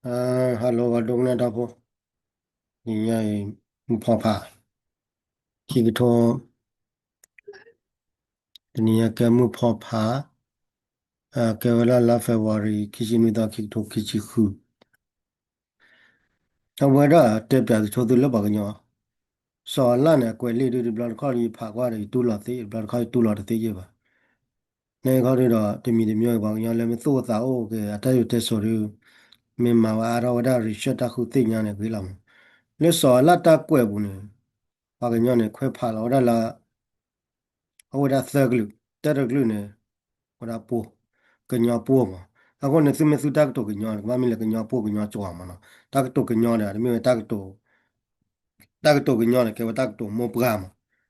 Hello ပှၤဒိကနၣ်တၢ်ဖိ, တနံၤညါအံၤ မုၢ်ဖီဖး ခံကထိ, တနံၤညါကဲမုၢ်ဖီဖး, ကဲဝဲဒၣ်လါ February ခံဆံနွံသီ ခံကထိခံဆံဃု. အဝဲဒၣ်တဲပၠးကဆိသုလၢပှၤကညီ စီၤအၤလၣ်န့ၣ် အကွဲးလံာ်ဒုး တဘျီတခီၣ်ဒီးယဖးကွၢ်ဒီး ယတူၢ်လီၤသ့, တဘျီတခီၣ်ယတူၢ်လီၤတသ့ယဲၢ်ဘၣ်. န့ၣ်ခီဒုးဒီး တမံၤတမံၤ ပှၤကညီလၢမ့ၢ်သူၣ်အိၣ်သးအိၣ်က့ၤ အတၢ်ယိၤတဲစိၤဒုး မ့ၢ်မၤဝဲအါထီၣ်ဝဲဒၣ် research တၢ်ဃုသ့ၣ်ညါန့ၣ်ဂ့ၤလီၤမး. လၢစီၤအၤလၣ်တၢ်ကွဲးပူၤန့ၣ် ပှၤကညီန့ၣ် ခွဲးဖးလီၤဝဲဒၣ်လၢ အအိၣ်ဝဲဒၣ်သၢကလုာ်, တၢ်တကလုာ်န့ၣ် ဝဲဒၣ်ပှိၢ်, ကညီပှိၢ်မး. အဃိန့ၣ် သုမ့ၢ်သူတၢ်ကတိၤကညီန့ၣ် ကဘၣ်မ့ၢ်လၢကညီပှိၢ်ကညီကၠီမးနီၤ. တၢ်ကတိၤကညီန့ၣ် တမ့ၢ်ဝဲတၢ်ကတိၤ တၢ်ကတိၤကညီန့ၣ် ကဲဝဲတၢ်ကတိၤမိၢ်ပှၢ်မး,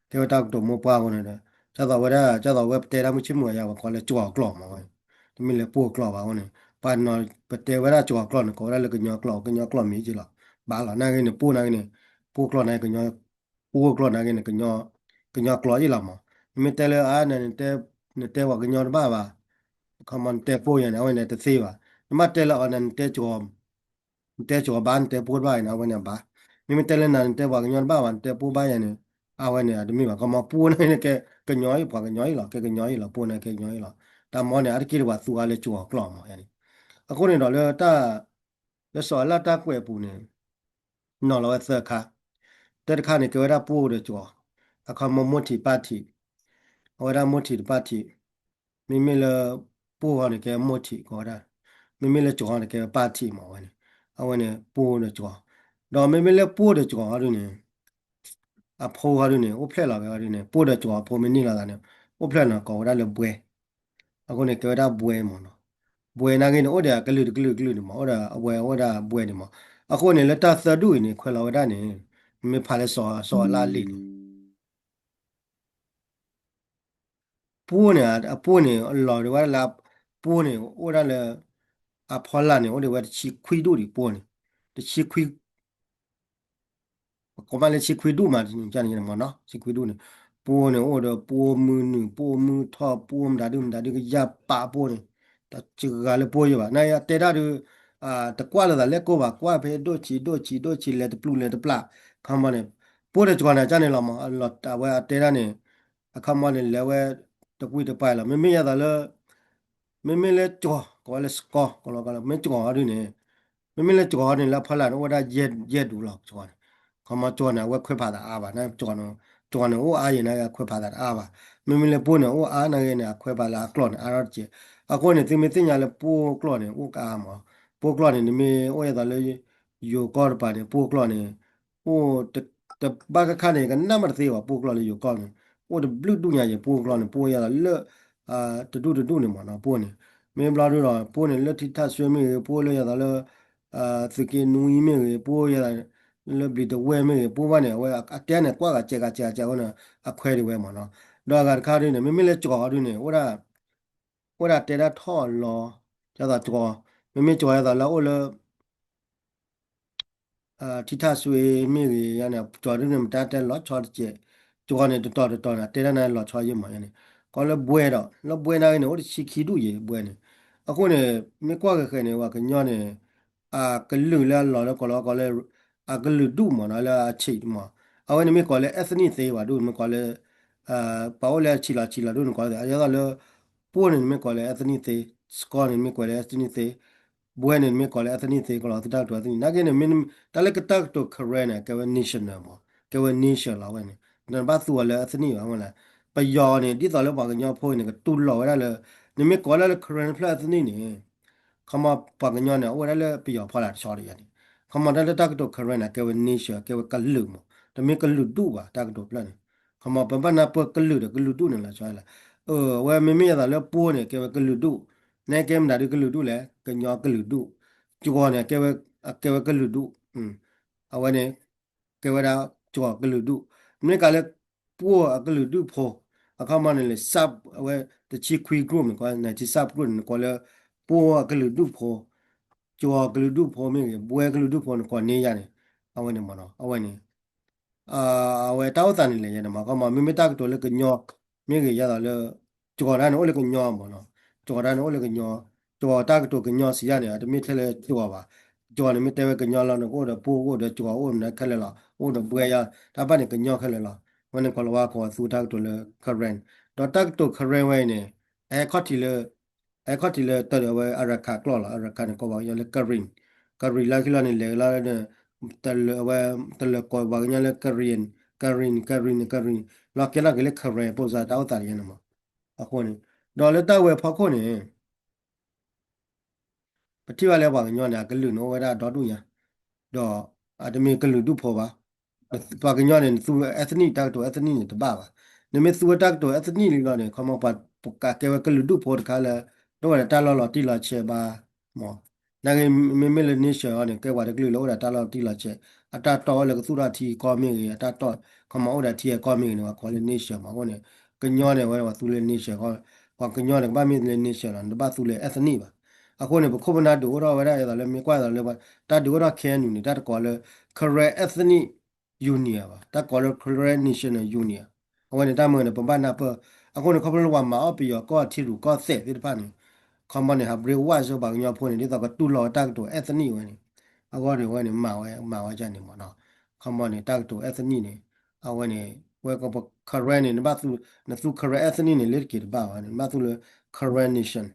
ကဲဝဲတၢ်ကတိၤမိၢ်ပှၢ်အဃိန့ၣ်ဒီး ဒ်သိးဝဲဒၣ် ဒ်သိးဝဲပတဲတၢ်မုၢ်ဆ့ၣ်မုၢ်ဂီၤယါ ပှၤကိးလၢကၠီအကျိာ်မးဝဲ, တမ့ၢ်လၢပှိၢ်အကျိာ်ဘၣ်အဃိန့ၣ် ပှၤနီၤ ပတဲဝဲဒၣ်ကၠီအကျိာ်န့ၣ် ကိးဝဲဒၣ်လၢကညီကျိာ် ကညီကျိာ်မ့ၢ်က့လီၤ. ဘၣ်လီၤ နာ်က့န့ၣ် ပှိၢ်နာ်က့န့ၣ် ပှိၢ်ကျိာ်နာ်က့ ပှိၢ်ကျိာ်နာ်က့န့ၣ် ကညီကျိာ်အ့ၣ်လီၤမး. နမ့ၢ်တဲလၢအါ နတဲပှၤကညီတဘၣ်ဘၣ်, ခီမးနတဲပှိၢ်ယါန့ၣ် အဝဲန့ၣ်တသ့ဘၣ်. နဘၣ်တဲလၢအီၤန့ၣ် နတဲကၠီ နတဲကၠီဘၣ် နတဲပှိၢ်တဘၣ်အံၤန့ၣ် အဝဲန့ၣ်ဘၣ်. မ့မ့ၢ်တဲလၢနၤ နတဲပှၤကညီတဘၣ်ဘၣ် နတဲပှိၢ်ဘၣ်ယါန့ၣ် အဝဲန့ၣ် အတမ့ၢ်ဘၣ်. ခီမးပှိၢ်နာ်က့န့ၣ် ကဲကညီအံၤ ပှၤကညီအံၤလီၤ ကဲကညီအံၤလီၤ ပှိၢ်နာ်က့ကညီအံၤလီၤ. တၢ်မီန့ၣ် အါတက့ၢ်ဒီးပှၤသူအါလၢကၠီအကျိာ်မးယါန့ၣ်. အဃိန့ၣ်ဒီးလၢတၢ် လၢစီၤအၤလၣ်တၢ်ကွဲးအပူၤန့ၣ် နီၤလီၤဝဲသၢခါ, တၢ်တခါန့ၣ် ကဲဝဲဒၣ်ပှိၢ်ဒီးကၠီ, အခီမီမိၢ်ထံးပၢ်ထံး, အဝဲဒၣ်မိၢ်ထံးတပၢ်ထံး, မ့မ့ၢ်လၢပှိၢ်ဃီန့ၣ် ကဲမိၢ်ထံးကိးဝဲဒၣ်, မ့မ့ၢ်လၢကၠီဃီန့ၣ် ကဲဝဲပၢ်ထံးမးဝဲန့ၣ်, အဝဲန့ၣ်ပှိၢ်ဒီးကၠီ, ဒီးမ့မ့ၢ်လၢပှိၢ်ဒီးကၠီဃီဒုန့ၣ် အဖိဃီဒုန့ၣ် အိၣ်ဖျဲၣ်လီၤဝဲဃီဒုန့ၣ် ပှိၢ်ဒီးကၠီအဖိမ့ၢ်န့ၢ်လီၤသးန့ၣ် အိၣ်ဖျဲၣ်လီၤကိးဝဲဒၣ်လၢဘွဲ, အဃိန့ၣ် ကဲဝဲဒၣ်ဘွဲမးနီၤ, ဘွဲနာ်က့န့ၣ် အိၣ်ဒီးအကလုာ်တကလုာ်ကလုာ်န့ၣ်မး အိၣ်ဒီးအဝဲအိၣ်ဝဲဒၣ်ဘွဲန့ၣ်မး, အဃိန့ၣ် လၢတၢ်သၢဒူၣ်အံၤန့ၣ် ခွဲးလီၤဝဲဒၣ်န့ၣ် မ့ၢ်ဖးလၢစီၤအၤလၣ်လံာ်န့ၣ် ပှိၢ်န့ၣ် အပှိၢ်န့ၣ် အလီၤဒံးဝဲဒၣ်လၢ ပှိၢ်န့ၣ် အိၣ်ဒၣ်လၢ အဖီလာ်န့ၣ် အိၣ်ဒံးဝဲတဆံခွံဒူၣ်ဒံးပှိၢ်န့ၣ်, တဆံခွံ ပကိးမးလၢဆံခွံဒူၣ်မးန့ၣ်မးနီၤ, ဆံခွံဒူၣ်န့ၣ် ပှိၢ်န့ၣ် အိၣ်ဒီးပှိၢ်မုၢ်နုာ် ပှိၢ်မုၢ်ထီၣ် ပှိၢ်မတၤဒုမတၤဒုကယၢ်ပာ်ပှိၢ်န့ၣ်, တစှၤလၢပှိၢ်ယဲၢ်ဘၣ် နာ်က့တဲတၢ်ဒုး တကွၢ်လိာ်သးလၢကိၢ်ဘၣ် ကွၢ်ဖဲဒိၣ်ဆံးဒိၣ်ဆံးဒိၣ်ဆံးလဲၤတပျုာ်လဲၤတပျၢ်, ခီမီန့ၣ် ပှိၢ်ဒီးကၠီန့ၣ် ကန့ၣ်လီၤမး အဝဲအတဲတၢ်န့ၣ် အခီမီန့ၣ် လဲၤဝဲတကွံတပၤလီၤ. မ့မ့ၢ်ယဲသိးလၢ မ့မ့ၢ်လၢကၠီ ကိးဝဲလၢစကီ ကိးလီၤကိးလီၤ မ့ၢ်ကၠီဟီဒုန့ၣ် မ့မ့ၢ်လၢကၠီဟီန့ၣ် လၢအဖီလာ်န့ၣ် အိၣ်ဝဲဒၣ်ယဲၢ်ဒူၣ်လီၤ ကၠီန့ၣ်, ခီမီကၠီန့ၣ် အဝဲခွဲးဖးသးအါဘၣ် ကၠီန့ၣ် ကၠီန့ၣ် အိၣ်အါယဲၢ်နာ်က့ အခွဲးဖးသးတအါဘၣ်. မ့မ့ၢ်လၢပှိၢ်န့ၣ် အိၣ်အါနာ်က့န့ၣ် အခွဲးဖးလၢအကျိာ်န့ၣ် အါထီၣ်တက့ၢ်. အဃိန့ၣ် သုမ့ၢ်သ့ၣ်ညါလၢပှိၢ်ကျိာ်န့ၣ် အိၣ်ကအါမး, ပှိၢ်ကျိာ်န့ၣ် နမ့ၢ်အိၣ်ယဲသိးလၢ ယိၤကီၢ်တပၤန့ၣ် ပှိၢ်ကျိာ်န့ၣ် အိၣ် တဘၣ်ခါခါန့ၣ် ကနၣ်မးတသ့ဘၣ် ပှိၢ်ကျိာ်လၢယိၤကီၢ်န့ၣ် အိၣ်တဘျုးဒူၣ်ညါယဲၢ် ပှိၢ်ကျိာ်န့ၣ် ပှိၢ်ယဲသိးလၢ တဒူၣ်တဒူၣ်န့ၣ်မးနီၤ ပှိၢ်န့ၣ် မ့ၢ်ဘျီဒုဒီး ပှိၢ်န့ၣ် လၢထံထၣ်စွ့မ့ၢ်ဂ့ၤ ပှိၢ်လၢယဲသိးလၢ သုးက့နွံမ့ၢ်ဂ့ၤ ပှိၢ်ယဲသိး လၢဘျံးတဝဲၢ်မ့ၢ်ဂ့ၤ ပှိၢ်ဘၣ်န့ၣ် အဝဲအတဲန့ၣ် ကွၢ်ဂၤစဲးဂၤစဲးဂၤစဲးအဃိန့ၣ် အခွဲးဒံးဝဲမးနီၤ. ဒီးအဂၤတခါဒုန့ၣ် မ့မ့ၢ်လၢကၠီဒုန့ၣ် အိၣ်ဒၣ် အိၣ်ဒၣ်တဲဒၣ်ထီၣ်အလီၢ် ယဲသိးကၠီ မ့မ့ၢ်ကၠီယဲသိးလၢအအိၣ်လၢ ထံထၣ်စွ့မ့ၢ်ဂ့ၤ ယၤန့ၣ် ကၠီဒုန့ၣ် မတၤတဲလီၤဆီတကဲး, ကၠီန့ၣ် တတီၤတတီၤန့ၣ် တဲဒၣ်န့ၣ်လီၤဆီယဲၢ်မးယဲန့ၣ်, ကီးလၢဘှဲဒီး လၢဘှဲနာ်ဂ့ၤန့ၣ် အိၣ်တဆံခံဒူၣ်ယဲၢ်ဘှဲန့ၣ်, အဃိန့ၣ် မ့ၢ်ကွၢ်ဃဲၤဃဲၤန့ၣ် ပှၤကညီန့ၣ် အကလုာ်လၢအလီၤလၢကီးလီၤကီးလၢ အကလုာ်ဒူၣ်မးနီၤ လၢအဆံးမး, အဝဲန့ၣ်မ့ၢ်ကိးလၢ ethnic သ့ဘၣ်ဒူၣ် မ့ၢ်ကိးလၢ ပှၤအိၣ်လၢအဆံးလီၤဆံးလီၤဒူၣ်န့ၣ်ကိးလၢ ယဲသိးလၢ ပှိၢ်န့ၣ် နမ့ၢ်ကိးလၢ ethnic သ့, စကီန့ၣ် နမ့ၢ်ကိးလၢ ethnic သ့ ဘှဲန့ၣ် နမ့ၢ်ကိးလၢ ethnic သ့ ကလီၤသုတၢ်ကတိၤ ethnic နာ်က့န့ၣ် မ့ၢ်တၢ်လၢကတၢ်ကတိၤ Karen န့ၣ် ကဲဝဲ national မး ကဲဝဲ nation လီၤဝဲန့ၣ် နဘၣ်သူအီၤလၢ ethnic ဘၣ်ဝဲလဲၣ်, ပယီၤန့ၣ် ဒ်သိးလၢပှၤကညီဖိအံၤန့ၣ် ကတူၢ်လိာ်ဝဲဒၣ်လၢ နမ့ၢ်ကိးဒၣ်လၢ Karen တဖျၢၣ် ethnic န့ၣ် ခီမီပှၤကညီန့ၣ် အိၣ်ဝဲဒၣ်လၢပယီၤဖီလာ်တဆီတယဲၢ်န့ၣ်, ခီမီတၢ်လၢတၢ်ကတိၤ Karen န့ၣ် ကဲဝဲ nation ကဲဝဲကလုာ်မး တမ့ၢ်ကလုာ်ဒူၣ်ဘၣ် တၢ်ကတိၤဖျၢၣ်န့ၣ်, ခီမီပဘၣ်နၢ်ပၢၢ်ကလုာ်ဒီးကလုာ်ဒူၣ်န့ၣ်လီၤဆီလီၤ, အဝဲမ့မ့ၢ်ယဲသိးလၢပှိၢ်န့ၣ် ကဲဝဲကလုာ်ဒူၣ်, နကဲမတၤဒုကလုာ်ဒူၣ်လဲၣ် ကညီကလုာ်ဒူၣ်, ကၠီန့ၣ် ကဲဝဲကလုာ်ဒူၣ် အဝဲန့ၣ် ကဲဝဲဒၣ်ကၠီကလုာ်ဒူၣ်, မ့ၢ်ကးလၢ ပှိၢ်အကလုာ်ဒူၣ်ဖိ, အခီမီန့ၣ်လဲၣ် sub အဝဲ တဆံခွံ group န့ၣ် ကိး nineteen sub group န့ၣ် နကိးလၢ ပှိၢ်အကလုာ်ဒူၣ်ဖိ, ကၠီကလုာ်ဒူၣ်ဖိမ့ၢ်ဂ့ၤ ဘှဲကလုာ်ဒူၣ်ဖိ နကိးန့ၢ်ယၤန့ၣ်, အဝဲန့ၣ်မ့ၢ်နီၤ အဝဲန့ၣ် အဝဲတၢ်အိၣ်သးန့ၣ်လဲၣ် ယဲန့ၣ်မ့ၢ် ခီမီ မ့မ့ၢ်တၢ်ကတိၤလၢကညီ မ့ၢ်ဂ့ၤ ယဲသိးလၢ ကၠီတၢ်န့ၣ်အိၣ်လၢကညီမ့ၢ်နီၤ, ကၠီတၢ်န့ၣ်အိၣ်လၢကညီ, ကၠီတၢ်ကတိၤကညီစံးယၤန့ၣ် အတမ့ၢ်ထဲလၢကၠီဘၣ်, ကၠီၤန့ၣ် မ့ၢ်တဲဝဲကညီလီၤန့ၣ် ကအိၣ်ဒီးပှိၢ် ကအိၣ်ဒီးကၠီၤ အိၣ်ဒီးခဲလၢာ်လီၤ အိၣ်ဒီးဘှဲယါ တၢ်ဘၣ်န့ၣ်ကညီခဲလၢာ်လီၤ. အဝဲန့ၣ် ကီၤလၤဝါကီၤသူတၢ်ကတိၤလၢ Karen ဒီးတၢ်ကတိၤ Karen ဝဲအံၤန့ၣ် အဟဲခီၣ်ထံးလၢ အဟဲခီၣ်ထံးလၢတၢ်ဒုးအဝဲ Arakan ကျိာ်လီၤ. Arakan န့ၣ် ကိးပှၤကညီလၢ Karen, Karen လၢခံလီၤန့ၣ် လဲၤကလီၤလၢ တၢ်လၢအဝဲ တၢ်လၢကိးပှၤကညီလၢ Karen, Karen, Karen, Karen လီၤကဲထီၣ်က့ၤလၢ Karen ဖိစါ တၢ်အိၣ်သးလၢယဲန့ၣ်မး. အဃိန့ၣ် ဒီးလၢတၢ်ဝဲအဖီခိၣ်န့ၣ် ပထံၣ်ဘၣ်လၢပှၤကညီန့ၣ် အကလုာ်န့ၣ်အိၣ်ဝဲဒၣ်ဒီဒူၣ်ညါ, ဒီးအတမ့ၢ်ကလုာ်ဒူၣ်ဖိဘၣ်. ပှၤကညီန့ၣ် နသူ ethnic တၢ်ကတိၤ ethnic န့ၣ်တဘၣ်ဘၣ်. နမ့ၢ်သူဝဲတၢ်ကတိၤ ethnic လံလီၤန့ၣ် ခီမီ ပှၤကကဲဝဲကလုာ်ဒူၣ်ဖိတခါလၢ တအိၣ်ဝဲဒၣ်တၢ်လီၢ်လီၤတံၢ်လီၤဆဲးဘၣ်မး. နာ်က့ မ့မ့ၢ်လၢ nation အီၤန့ၣ် ကဲပှၤတကလုာ်လၢအိၣ်ဒီးတၢ်လီၢ်တံၢ်လီၤဆဲး, အတၢ်တီၢ်အိၣ်လၢကသူၣ်ထီၣ်ထံကီၢ်မ့ၢ်ဂ့ၤ, အတၢ်တီၢ် ခီမီအိၣ်ဒီးထံကီၢ်မ့ၢ်ဂ့ၤန့ၣ် ပှၤကိးလၢ nation မး. အဃိန့ၣ် ကညီန့ၣ် အဝဲပှၤသူလၢ nation ဃီ, ပှၤကညီန့ၣ် ကဘၣ်မ့ၢ်လၢ nation လီၤ, နတဘၣ်သူလၢ ethnic ဘၣ်. အဃိန့ၣ် ပခိၣ်ပနၢ်ဒုးအိၣ်ထီၣ်ဝဲဒၣ် ဒ်သိးလၢမ့ၢ်ကွၢ်ဒ်သိးလၢ တၢ်ဒုးအိၣ်ထီၣ် K N U န့ၣ် တၢ်တကိးလၢ Karen Ethnic Union ဘၣ်, တၢ်ကိးလၢ Karen National Union. အဝဲန့ၣ်တၢ်မၤန့ၣ် ပဘၣ်နၢ်ပၢၢ်. အဃိန့ၣ် ခီဖျိလၢပှၤမၤအီၣ်ပယီၤကီၢ်ထံရူၢ်ကီၢ်သဲးသ့ၣ်တဖၣ်န့ၣ် ခီမီန့ၣ် ဟး brainwash ပှၤကညီဖိန့ၣ် ဒ်သိးကတူၢ်လိာ်ဝဲတၢ်ကတိၤ ethnic ဝဲန့ၣ်, အဂီၢ်န့ၣ် အဝဲန့ၣ် မၤဝဲ မၤဝဲဒ်န့ၣ်မးနီၤ. ခီမီန့ၣ် တၢ်ကတိၤ ethnic န့ၣ် အဝဲန့ၣ် ဝဲက Karen န့ၣ် နဘၣ်သူ နသူ Karen ethnic န့ၣ် လၢတက့ၤတဘၣ်ဝဲန့ၣ် နဘၣ်သူလၢ Karen nation,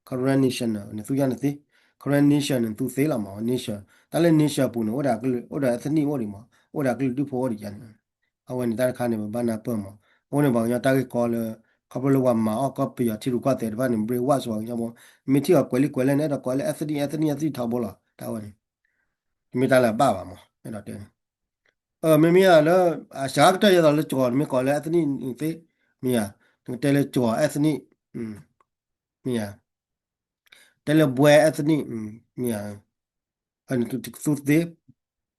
Karen nation န့ၣ် နသူယါနသ့, Karen nation န့ၣ် နသူသ့လီၤမး nation. တၢ်လၢ nation အပူၤန့ၣ် အိၣ်ဒီး အိၣ်ဒီး ethnic အိၣ်ဒံးမး, အိၣ်ဒီးကလုာ်ဒူၣ်ဖိအိၣ်ဒံးယါန့ၣ် အဝဲန့ၣ်တၢ်တခါန့ၣ် ပဘၣ်နၢ်ပၢၢ်မး. အဃိန့ၣ် ပှၤကညီတၢ်ဂ့ၢ်ကီလၢ ခီဖျိလၢပှၤမၤအီၣ်ကီၢ်ပယီၤထံရူၢ်ကီၢ်သဲးတဖၣ်န့ၣ် brainwash ပှၤကညီဖိ, မ့ၢ်ထံၣ်အီၤကွဲးလံာ်ကွဲးလဲၢ်န့ၣ် အဲၣ်ဒိးကိးလၢ ethnic ethnic ethnic ထီဘိလီၤ တၢ်ဝဲန့ၣ် တမ့ၢ်တၢ်လၢအဘၣ်ဘၣ်မး အဲၣ်ဒိးတဲန့ၣ်. မ့မ့ၢ်လၢ အစှၤကတၢၢ်ယဲသိးလၢကၠီၤ နမ့ၢ်ကိးလၢ ethnic သ့, မ့ၢ်ဧါ, နကတဲလၢကၠီၤ ethnic, မ့ၢ်ဧါ, တဲလၢဘှဲ ethnic, မ့ၢ်ဧါ, သူသ့,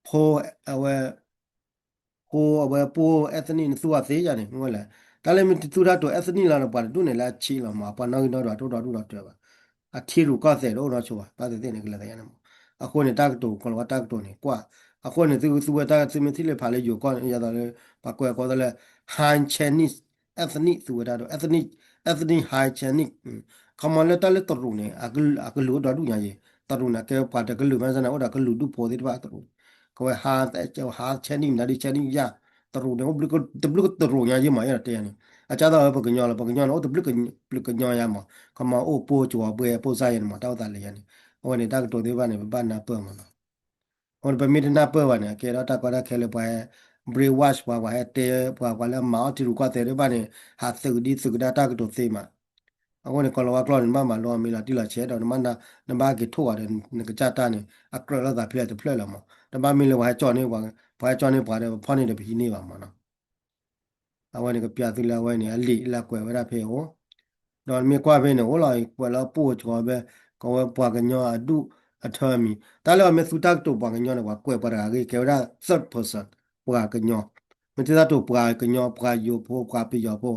ဖိ အဝဲ ဖိအဝဲပိၢ် ethnic နသူအီၤသ့ယါန့ၣ် မ့ၢ်လဲၣ်. တၢ်လၢမ့ၢ်တသူတၢ်ကတိၤ ethnic လီၤန့ၣ် ပှၤတဒူၣ်န့ၣ်လၢအဆံးလီၤမး, အပှၤနီၣ်ဂံၢ်နီၣ်ဒွးတအိၣ်ဒီဒူၣ်ဒီတၢၢ်ဘၣ်, အထံရူၢ်ကီၢ်သဲးတအိၣ်နီတဆိဘၣ်, ဘၣ်သ့ၣ်သ့ၣ်န့ၣ် ကလဲၤသးယါန့ၣ်မး. အဃိန့ၣ် တၢ်ကတိၤ ကီၤလၤဝါတၢ်ကတိၤန့ၣ် ကွၢ်, အဃိန့ၣ် သုသူဝဲတၢ် သုမ့ၢ်ထံၣ်လၢဖးလၢယိၤကီၢ်န့ၣ် ယသိးလၢ ပှၤကွဲးကိးသးလၢ Han Chinese ethnic သူဝဲဒၣ်ဒီး ethnic, ethnic Han Chinese ခီမီလၢတၢ်လၢတရူးန့ၣ် အကလုာ်အိၣ်ဒီဒူၣ်ညါယဲ, တရူးန့ၣ် ကဲပှၤတကလုာ်မ့ၢ်န့ၣ် အိၣ်ဒီးကလုာ်ဒူၣ်ဖိသ့ၣ်တဖၣ်တရူး, ကဝဲ Han, Han Chinese မနုၤဒ် Chinese ယါ, တရူးန့ၣ် အိၣ်တဘျုးကတရူးညါယဲမး အဲၣ်ဒိးတဲန့ၣ်. အကၢ်သိးဝဲပကညီလီၤ, ပကညီန့ၣ် အိၣ်တဘျုးကညီယါမး, ခီမီအိၣ်ပိၢ်ကၠီၤဘှဲပိၢ်စါယဲန့ၣ်မး တၢ်အိၣ်သးလၢယါန့ၣ်. အဝဲန့ၣ် တၢ်ကတိၤသ့ၣ်တဖၣ်န့ၣ် ပဘၣ်နၢ်ပၢၢ်မးနီၤ. အဃိန့ၣ် ပမ့ၢ်တနၢ်ပၢၢ်ဘၣ်န့ၣ် အကဲထီၣ်တၢ်ကီတၢ်ခဲလၢပှၤဟဲ brainwash ပှၤ, ပှၤဟဲတဲပှၤ, ပှၤလၢအမၤအီၣ်ထံရူၢ်ကီၢ်သဲးသ့ၣ်တဖၣ်န့ၣ် ဟးသုးကဒံသုးကဒါတၢ်ကတိၤသ့မး. အဃိန့ၣ် ကီၤလၤဝါကျိာ်န့ၣ် နဘၣ်မၤလိအီၤမ့ၢ်လီၤတံၢ်လီၤဆဲးဒီး နဘၣ်က့ၤထိၣ်အီၤဒီး နကစၢ်တၢ်န့ၣ် အကြၢးလိာ်သးဖဲလဲၣ်တဖျၢၣ်လၢၤမး. တဘၣ်မ့ၢ်လၢပှၤဟဲကၠီၣ်န့ၢ်ပှၤ, ပှၤဟဲကၠီၣ်န့ၢ်ပှၤဒီး ပဖီၣ်န့ၢ်ဒီးပဟံးန့ၢ်ဘၣ်မးနီၤ. အဝဲန့ၣ်ကပျးသုလၢအဝဲန့ၣ် အလံာ်လၢအကွဲးဝဲဒၣ်ဖဲအအိၣ်, ဒီးမ့ၢ်ကွၢ်ဖဲန့ၣ် အိၣ်လီၤ ကွဲးလၢပိၢ်ကၠီၤဘှဲ ကဝဲပှၤကညီအဒူၣ်အထၢမံၤ, တၢ်လၢအမ့ၢ်သူတၢ်ကတိၤပှၤကညီန့ၣ် ပှၤကွဲးပှၤတဂၤအဂ့ၢ် ကဲဝဲဒၣ် third person ပှၤကညီ, မ့ၢ်သုတၢ်ကတိၤပှၤကညီ ပှၤယိၤဖိ ပှၤပယီၤဖိ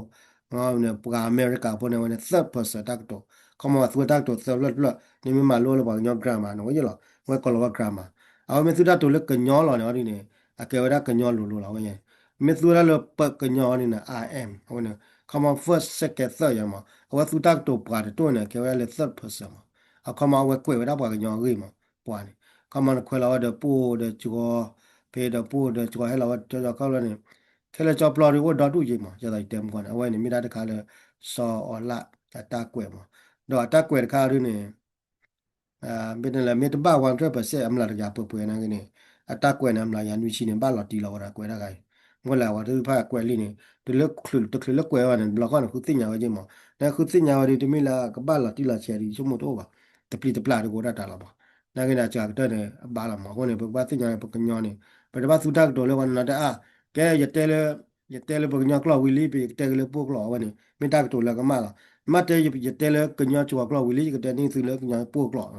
ပှၤအမဲရကၤဖိန့ၣ် အဝဲန့ၣ် third person တၢ်ကတိၤ, ခီမီသူဝဲတၢ်ကတိၤသၢဖျၢၣ်တဖျၢၣ်, နမ့ၢ်မၤလိလၢပှၤကညီ grammar န့ၣ် ဝဲယဲလီၤ, ဝဲကီၤလၤဝါ grammar, အဝဲမ့ၢ်သုတၢ်ကတိၤလၢကညီလီၤန့ၣ် အီၤဒ်န့ၣ် အကဲဝဲဒၣ်ကညီလိၤလိၤလီၤ အဝဲန့ၣ်, မ့ၢ်သူဝဲဒၣ်လၢပကညီအီၤဒ်န့ၣ် I am အဝဲန့ၣ်, ခီမီ first second third ယဲမး, အဝဲသူတၢ်ကတိၤပှၤတတိၢ်န့ၣ် အကဲဝဲဒၣ်လၢ third person မး, အခီမီအဝဲကွဲးဝဲဒၣ်ပှၤကညီအဂ့ၢ်မး, ပှၤန့ၣ်, ခီမီနခွဲးလီၤဝဲဒီးပိၢ်ဒီးကၠီၤ, ဖဲဒီးပိၢ်ဒီးကၠီၤဟဲလီၤဝဲကၠီကၠီခီဖျိန့ၣ်, ခဲလၢာ်ကၠီပျီဒ်အိၣ်ဒီဒူၣ်ယဲမး, ယသးယတဲမုၢ်ကီၢ်န့ၣ် အဝဲန့ၣ်မ့ၢ်တၢ်တခါလၢ စီၤအီၤလၢအတၢ်ကွဲးမး, ဒီးအတၢ်ကွဲးတခါဒ်န့ၣ် မ့ၢ်တလဲၣ် မ့ၢ်တဘၣ် one hundred percent အမျးတယၤပှဲၤပှဲၤနာ်က့န့ၣ်, အတၢ်ကွဲးန့ၣ် အမျးယၤနွံဆံန့ၣ် ဘၣ်လီၤတံၢ်လီၤဝဲဒၣ်ကွဲးတၢ်ဂၤအံၤ, မ့ၢ်လၢအဝဲသ့ၣ်တဖၣ်ကွဲးလံန့ၣ် တုၤလၢတချုးလၢကွဲးဝဲန့ၣ် ဘျီခီန့ၣ် ဃုသ့ၣ်ညါဝဲယဲမး, နဃုသ့ၣ်ညါဝဲဒီး တမ့ၢ်လၢကဘၣ်လီၤတံၢ်လီၤဆဲးဒီး ဆိကမိၣ်တအိၣ်ဘၣ်, တပျံၤတပျၢ်ဒီးကအိၣ်ဒၣ်တၢ်လီၤမး, နာ်က့န့ၣ် အစှၤကတၢၢ်န့ၣ် အဘၣ်လီၤမး, အဃိန့ၣ် ပကဘၣ်သ့ၣ်ညါ ပကညီန့ၣ် ပတဘၣ်သူတၢ်ကတိၤလၢပှၤနီၤနီၤတဲအါ, ကဲ ယတဲလၢ ယတဲလၢပကညီကျိာ်ဝံၤလံ ပယကတဲက့ၤလၢပှိၢ်ကျိာ် အဝဲန့ၣ် မ့ၢ်တၢ်ကတိၤလၢကမၣ်လီၤ. မ့ၢ်တဲ ယတဲလၢကညီကီၤကျိာ်ဝံၤလံ ယကတဲန့ၢ်သုလၢကညီပှိၢ်ကျိာ်,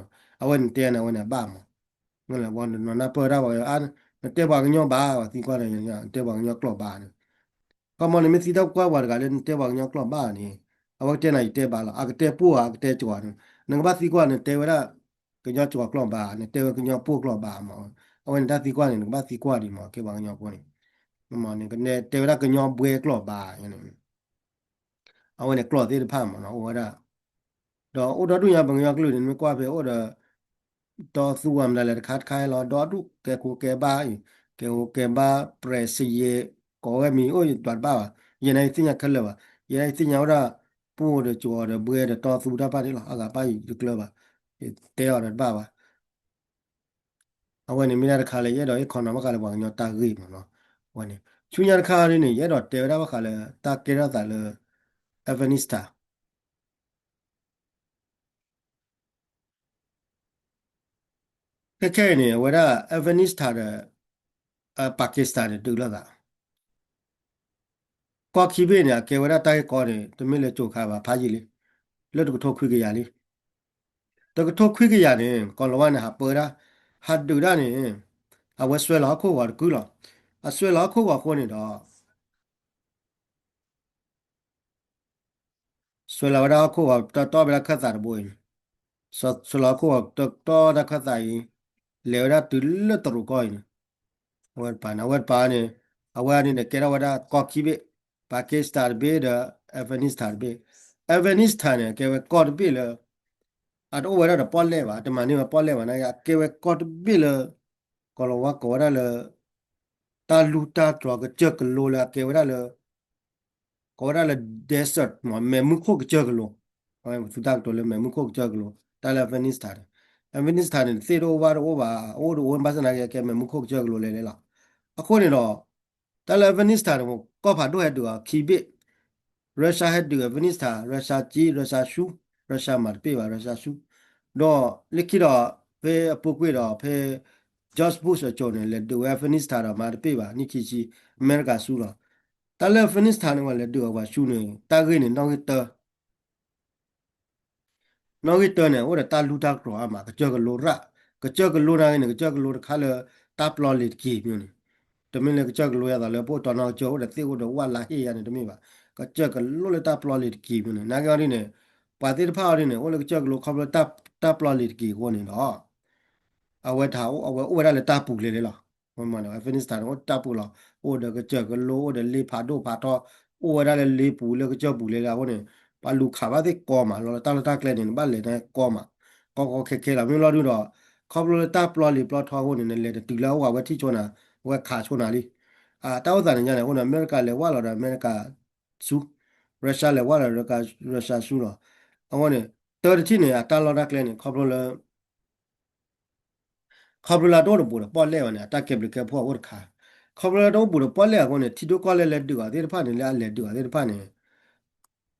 အဝဲန့ၣ်တဲန့ၣ် အဝဲန့ၣ်အဘၣ်မး, ဝဲနီၤနၢ်ပၢၢ်တၢ်ပှၤကညီ နတဲပှၤကညီဘၣ် ပှၤသံကွၢ်န့ၣ် နတဲပှၤကညီကျိာ်ဘၣ်န့ၣ်, ခီမီန့ၣ် မ့ၢ်သံတၢ်ကွၢ်ပှၤတဂၤလၢနတဲပှၤကညီကျိာ်ဘၣ်န့ၣ်, အဝဲကတဲနၤ ယတဲဘၣ်လီၤ, အကတဲပှိၢ်ဧါ အကတဲကီၤန့ၣ်, နကဘၣ်သံကွၢ် နတဲဝဲဒၣ် ကညီကီၤကျိာ်ဘၣ် နတဲဝဲကညီပှိၢ်ကျိာ်ဘၣ်မး, အဝဲန့ၣ်တၢ်သံကွၢ်န့ၣ် နကဘၣ်သံကွၢ်ဒံးမး ကဲပှၤကညီဖိန့ၣ်, နတဲဝဲဒၣ်ကညီဘှဲကျိာ်ဘၣ်န့ၣ် အဝဲန့ၣ်ကျိာ်သ့ၣ်တဖၣ်မးနီၤ အိၣ်ဝဲဒၣ်, ဒီးအိၣ်ဒီဒူၣ်ညါ ပှၤကညီကလုာ်န့ၣ် နမ့ၢ်ကွၢ်ဖဲအိၣ်ဒီး တီသူဝဲမတၤလဲၣ်တခါတခါလီၤ ဒီဒူၣ်ကဲခိၣ်ကဲဘါအံၤ ကဲခိၣ်ကဲဘါ ပြဲးစယဲၢ် ကိးဝဲမံၤအိၣ်ယဒွးတဘၣ်ဘၣ် ယဲန့ၣ်ယသ့ၣ်ညါခဲလၢာ်ဘၣ် ယဲန့ၣ်ယသ့ၣ်ညါဝဲဒၣ် ပှိၢ်ဒီးကၠီၤဒီးဘှဲဒီးတီသူတၢ်ပာ်န့ၣ်လီၤ အဂၤဘၣ်ယတကျၢၤဘၣ် ယတဲအီၤဒီးတဘၣ်ဘၣ် အဝဲန့ၣ်မ့ၢ်ဒၣ်တခါလၢယအဲၣ်ဒိးဟ့ၣ်ခီနီၤ ဘၣ်ဃးလၢပှၤကညီတၢ်ဂ့ၢ်မ့ၢ်နီၤ အဝဲန့ၣ် ဆူညါတခါဒ်န့ၣ် ယအဲၣ်ဒိးတဲဝဲဒၣ်ဘၣ်ဃးလၢ တၢ်ကဲထီၣ်သးလၢ Afghanistan ခဲခဲအံၤန့ၣ် အဝဲဒၣ် Afghanistan ဒီး Pakistan န့ၣ် ဒုးလိာ်သး ကီၢ်ခံဘ့ၣ်န့ၣ် အကဲဝဲဒၣ်တၢ်ဂ့ၢ်ကီန့ၣ် တမ့ၢ်လၢကၠိၤခါဘၣ် ဖးယံာ်လံ လၢတကထိခွံကယၤလံ တကထိခွံကယၤန့ၣ် ကီၤလၤဝါန့ၣ် ဟးပၢဒၣ် ဟးဒုးဒၣ်န့ၣ် အဝဲစွဲလီၤဟီၣ်ခိၣ်ဂီၤတကုၢ်လီၤ အစွဲလီၤဟီၣ်ခိၣ်ဂီၤအဃိန့ၣ်ဒီး စွဲလီၤဝဲဒၣ်ဟီၣ်ခိၣ်ဂီၤ တတီၢ်ဝဲဒၣ်ခၢၣ်သးတဘိအံၤန့ၣ် စွဲလီၤဟီၣ်ခိၣ်ဂီၤတတီၢ်ဝဲဒၣ်ခၢၣ်သးအံၤ လဲၤဝဲဒၣ်တုၤလၢတရူးကီၢ်အံၤန့ၣ် အဝဲတပၤန့ၣ် အဝဲတပၤန့ၣ် အဝဲန့ၣ်န့ၣ် ကဲထီၣ်ဝဲဒၣ်ကီၢ်ခံဘ့ၣ် Pakistan တဘ့ၣ်ဒီး Afghanistan တဘ့ၣ် Afghanistan န့ၣ် အကဲဝဲကီၢ်တဘ့ၣ်လၢ အတအိၣ်ဝဲဒၣ်ဒီးပီၣ်လဲၣ်ဘၣ် အတမၤန့ၢ်ဝဲပီၣ်လဲၣ်ဘၣ်နာ်က့ အကဲဝဲကီၢ်တဘ့ၣ်လၢ ကီၤလၤဝါကိးဝဲဒၣ်လၢ တၢ်လူၢ်တၢ်တြီၤကစၢၢ်ကလိလၢအကဲဝဲဒၣ်လၢ ကိးဝဲဒၣ်လၢ desert မ့ၢ် မဲးမုၢ်ခိၣ်ကစၢၢ်ကလိ အဝဲသူတၢ်ကတိၤလၢမဲးမုၢ်ခိၣ်ကစၢၢ်ကလိ တၢ်လၢ Afghanistan န့ၣ် Afghanistan န့ၣ် သ့ၣ်တအိၣ်ဘၣ်တအိၣ်ဘၣ် အိၣ်တအိၣ်ဘၣ်ဆၣ်သနာ်က့ အကဲမဲးမုၢ်ခိၣ်ကစၢၢ်ကလိလဲၣ်လဲၣ်လီၤ. အဃိန့ၣ်ဒီး တၢ်လၢ Afghanistan န့ၣ် ကီၢ်ဖးဒိၣ်ဟဲဒုးအီၤခံဘ့ၣ် Russia ဟဲဒုး Afghanistan, Russia ကံ Russia ဆူ Russia မၤတပ့ၢ်ဘၣ် Russia ဆူ ဒီးလၢခံဒီး ဖဲအပူၤကွံာ်ဒီး ဖဲ George Bush အစိၤန့ၣ် လဲၤဒုးဝဲ Afghanistan ဒီးမၤတပ့ၢ်ဘၣ် နံၣ်ခံဆံ အမဲရကၤဆူလီၤ. တၢ်လၢ Afghanistan န့ၣ် ပှၤလဲၤဒုးအီၤပှၤဆူန့ၣ် တၢ်ဂ့ၢ်န့ၣ် နီၣ်ဂံၢ်တၢ နီၣ်ဂံၢ်တၢန့ၣ် အိၣ်ဒီးတၢ်လူၢ်တၢ်တြီၤအါမး ကစၢၢ်ကလိရၣ် ကစၢၢ်ကလိနာ်ဂ့ၤန့ၣ် ကစၢၢ်ကလိတခါလၢ တၢ်ပျီလ့ၤတက့ၤမ့ၢ်န့ၣ် တမ့ၢ်လၢကစၢၢ်ကလိယါသးလၢပအိၣ်တီနီၢ်ကစၢၢ်အိၣ်ဒီးသ့ၣ်အိၣ်ဒီးဝၣ်လါဟ့ၣ်ယါန့ၣ်တမ့ၢ်ဘၣ်. ကစၢၢ်ကလိလၢတၢ်ပျီလ့ၤတက့ၤမ့ၢ်န့ၣ် နာ်က့အီၤဒ်န့ၣ် ပှၤသ့ၣ်တဖၣ်အီၤဒ်န့ၣ် အိၣ်လၢကစၢၢ်ကလိခီဖျိတၢ်ပျီလ့ၤတက့ၤအဃိန့ၣ်ဒီး အဝဲတဟး အဝဲအိၣ်ဝဲဒၣ်လၢတၢ်ပူၤလဲၤလဲၣ်လီၤ. ဝဲမ့ၢ်န့ၣ် Afghanistan န့ၣ် အိၣ်တၢ်ပူၤလီၤ. အိၣ်ဒီးကစၢၢ်ကလိ အိၣ်ဒီးလ့ဖးဒိၣ်ဖးထီ အိၣ်ဝဲဒၣ်လၢလ့ပူၤလၢကစၢၢ်ပူၤလဲၤလဲၣ်အဃိန့ၣ် ပှၤလူၤခးဘၣ်သ့ၣ်ကီမးလီၤ. လၢတၢ်လီၢ်တၢ်ကျဲန့ၣ် နဘၣ်လဲၤန့ၣ်ကီမး ကီကီခဲခဲလီၤ. မ့ၢ်လီၤဒုဒီး ခီဖျိလၢတၢ်ပျီလ့ၤပျီထီအဃိန့ၣ် နလဲၤတတုၤလၢအအိၣ်ဝဲထံၣ်ဆိနၤ အဝဲခးဆိနၤလံ. တၢ်အိၣ်သးန့ၣ်ညါန့ၣ် အဃိန့ၣ် အမဲရကၤလဲၤဝၢ်လီၤဒီးအမဲရကၤဆူ Russia လဲၤဝၢ်လီၤဒီး Russia ဆူလီၤ. အဃိန့ၣ် တၢ်တထံၣ်န့ၣ် အတၢ်လီၢ်တၢ်ကျဲန့ၣ် ခီဖျိလၢ ခီဖျိလၢတအိၣ်တဘူးဒီးပီၣ်လဲၣ်ဘၣ်န့ၣ် အတၢ်ကဲဘျုးကဲဖှိၣ်အအိၣ်တခါ, ခီဖျိလၢတအိၣ်ဘူးဒီးပီၣ်လဲၣ်အဃိန့ၣ် ထံဒိၣ်ကီၢ်လဲၢ်လဲၤဒုးအီၤသ့ၣ်တဖၣ်န့ၣ် လၢအလဲၤဒုးအီၤသ့ၣ်တဖၣ်န့ၣ်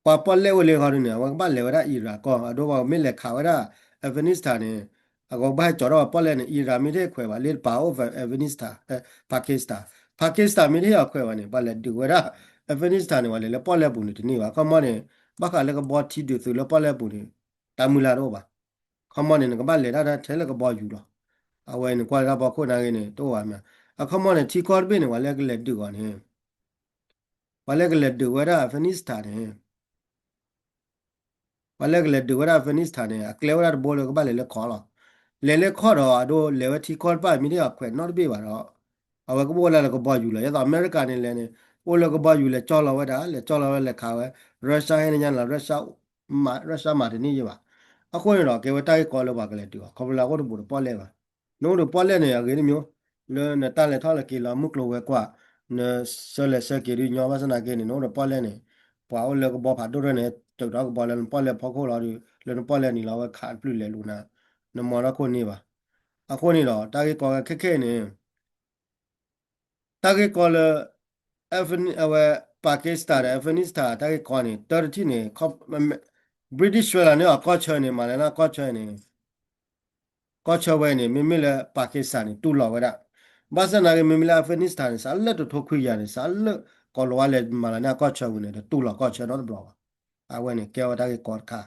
ပှၤပီၣ်လဲၣ်အိၣ်လၢဃီဒုန့ၣ် အဝဲကဘၣ်လဲၤဝဲဒၣ် Iraq ကီၢ် အဒိပှၤမ့ၢ်လဲၤခးဝဲဒၣ် Afghanistan န့ၣ် အကဘၣ်ဟဲကၠီၤထီၣ်ပီၣ်လဲၣ်န့ၣ် Iraq မ့ၢ်တဟ့ၣ်ခွဲးဘၣ် လၢတပၤအိၣ် Afghanistan, Pakistan, Pakistan မ့ၢ်တဟ့ၣ်အခွဲးဘၣ်န့ၣ် ပှၤလဲၤဒုးဝဲဒၣ် Afghanistan န့ၣ် ပှၤလဲၤလၢပီၣ်လဲၣ်ပူၤန့ၣ်တန့ၢ်ဘၣ်. အခီမီန့ၣ် ဘၣ်ဃးလၢကဘီထံဒုးသုးလၢပီၣ်လဲၣ်ပူၤန့ၣ် တၢ်မုၢ်လၢ်တအိၣ်ဘၣ်. အခီမီန့ၣ် နကဘၣ်လဲၤတၢ်ထဲလၢကဘီယူၤလီၤ. အဝဲန့ၣ်ကွၢ်လၢတၢ်ဖီခိၣ်နာ်ဂ့ၤန့ၣ် တအိၣ်ဘၣ်မး. အခီမီန့ၣ် ထံကီၢ်တဘ့ၣ်န့ၣ် ပှၤလၢကလဲၤဒုးအီၤန့ၣ် ပှၤလၢကလဲၤဒုးဝဲဒၣ် Afghanistan န့ၣ် ပှၤလၢကလဲၤဒုးဝဲဒၣ် Afghanistan န့ၣ် အကျဲဝဲဒၣ်တဘိလၢကဘၣ်လဲၤလၢခီလီၤ. လဲၤလၢခီဒီး အဒိလဲၤဝဲထံကီၢ်တဖၣ် မ့ၢ်တဟ့ၣ်အခွဲးနီတဘ့ၣ်ဘၣ်ဒီး အဝဲကဘၣ်အိၣ်လၢကဘီယူၤလီၤ. ဒ်သိးအမဲရကၤန့ၣ်လဲၤန့ၣ် အိၣ်လၢကဘီယူၤလဲၤကၠီလီၤဝဲဒၣ် လဲၤကၠီလီၤဝဲလဲၤခးဝဲ Russia ဟဲန့ၣ်ညါန့ၣ် Russia မၤတန့ၢ်ယဲဘၣ်. အဃိန့ၣ်ဒီး ကဲဝဲတၢ်ဂ့ၢ်ကီလၢပှၤကလဲၤဒုးအီၤ ခီဖျိလၢအအိၣ်တဘူးဒီးပီၣ်လဲၣ်ဘၣ်. နအိၣ်ဒီးပီၣ်လဲၣ်န့ၣ် အဂ့ၤတမံၤ လၢနတၢ်လဲၤထီၣ်လဲၤက့ၤလီၤမုၢ်ကျိၤဝဲၤကွာ် နဆၢလဲၤဆၢက့ၤဒုးညီဘၣ်ဆၣ်သနာ်က့န့ၣ် နအိၣ်ဒီးပီၣ်လဲၣ်န့ၣ် ပှၤအိၣ်လၢကဘီဖးဒိၣ်ထီၣ်န့ၣ် တုးထီၣ်ကဘီလၢနပီၣ်လဲၣ်ဖီခိၣ်လီၤဒီး လၢနပီၣ်လဲၣ်နံၤလီၤဝဲခးတပျုၢ်လဲၤလူၤနၤ နမၤနီၢ်ခိၣ်န့ၢ်ဘၣ်. အဃိန့ၣ်ဒီး တၢ်ဂ့ၢ်ကီခဲခဲအံၤန့ၣ် တၢ်ဂ့ၢ်ကီလၢ အဝဲ Pakistan ဒီး Afghanistan တၢ်ဂ့ၢ်ကီန့ၣ် တၢ်တထံၣ်န့ၣ် British ဆွဲလီၤန့ၢ်အီၤကီၢ်ဆၢန့ၣ် မၤလၢနၢ်ကီၢ်ဆၢန့ၣ် ကီၢ်ဆၢဝဲန့ၣ် မ့မ့ၢ်လၢ Pakistan န့ၣ် တူၢ်လိာ်ဝဲဒၣ်. ဘၣ်ဆၣ်သနာ်က့ မ့မ့ၢ်လၢ Afghanistan န့ၣ် စးလၢတထိခွံကယၤန့ၣ် စးလၢကီၤလၤဝါလဲၤမၤလီၤန့ၢ်အကီၢ်ဆၢဝံၤန့ၣ် တတူၢ်လိာ်ကီၢ်ဆၢနီတဘျီဘၣ်. အဝဲန့ၣ် ကဲဝဲတၢ်ဂ့ၢ်ကီတခါ,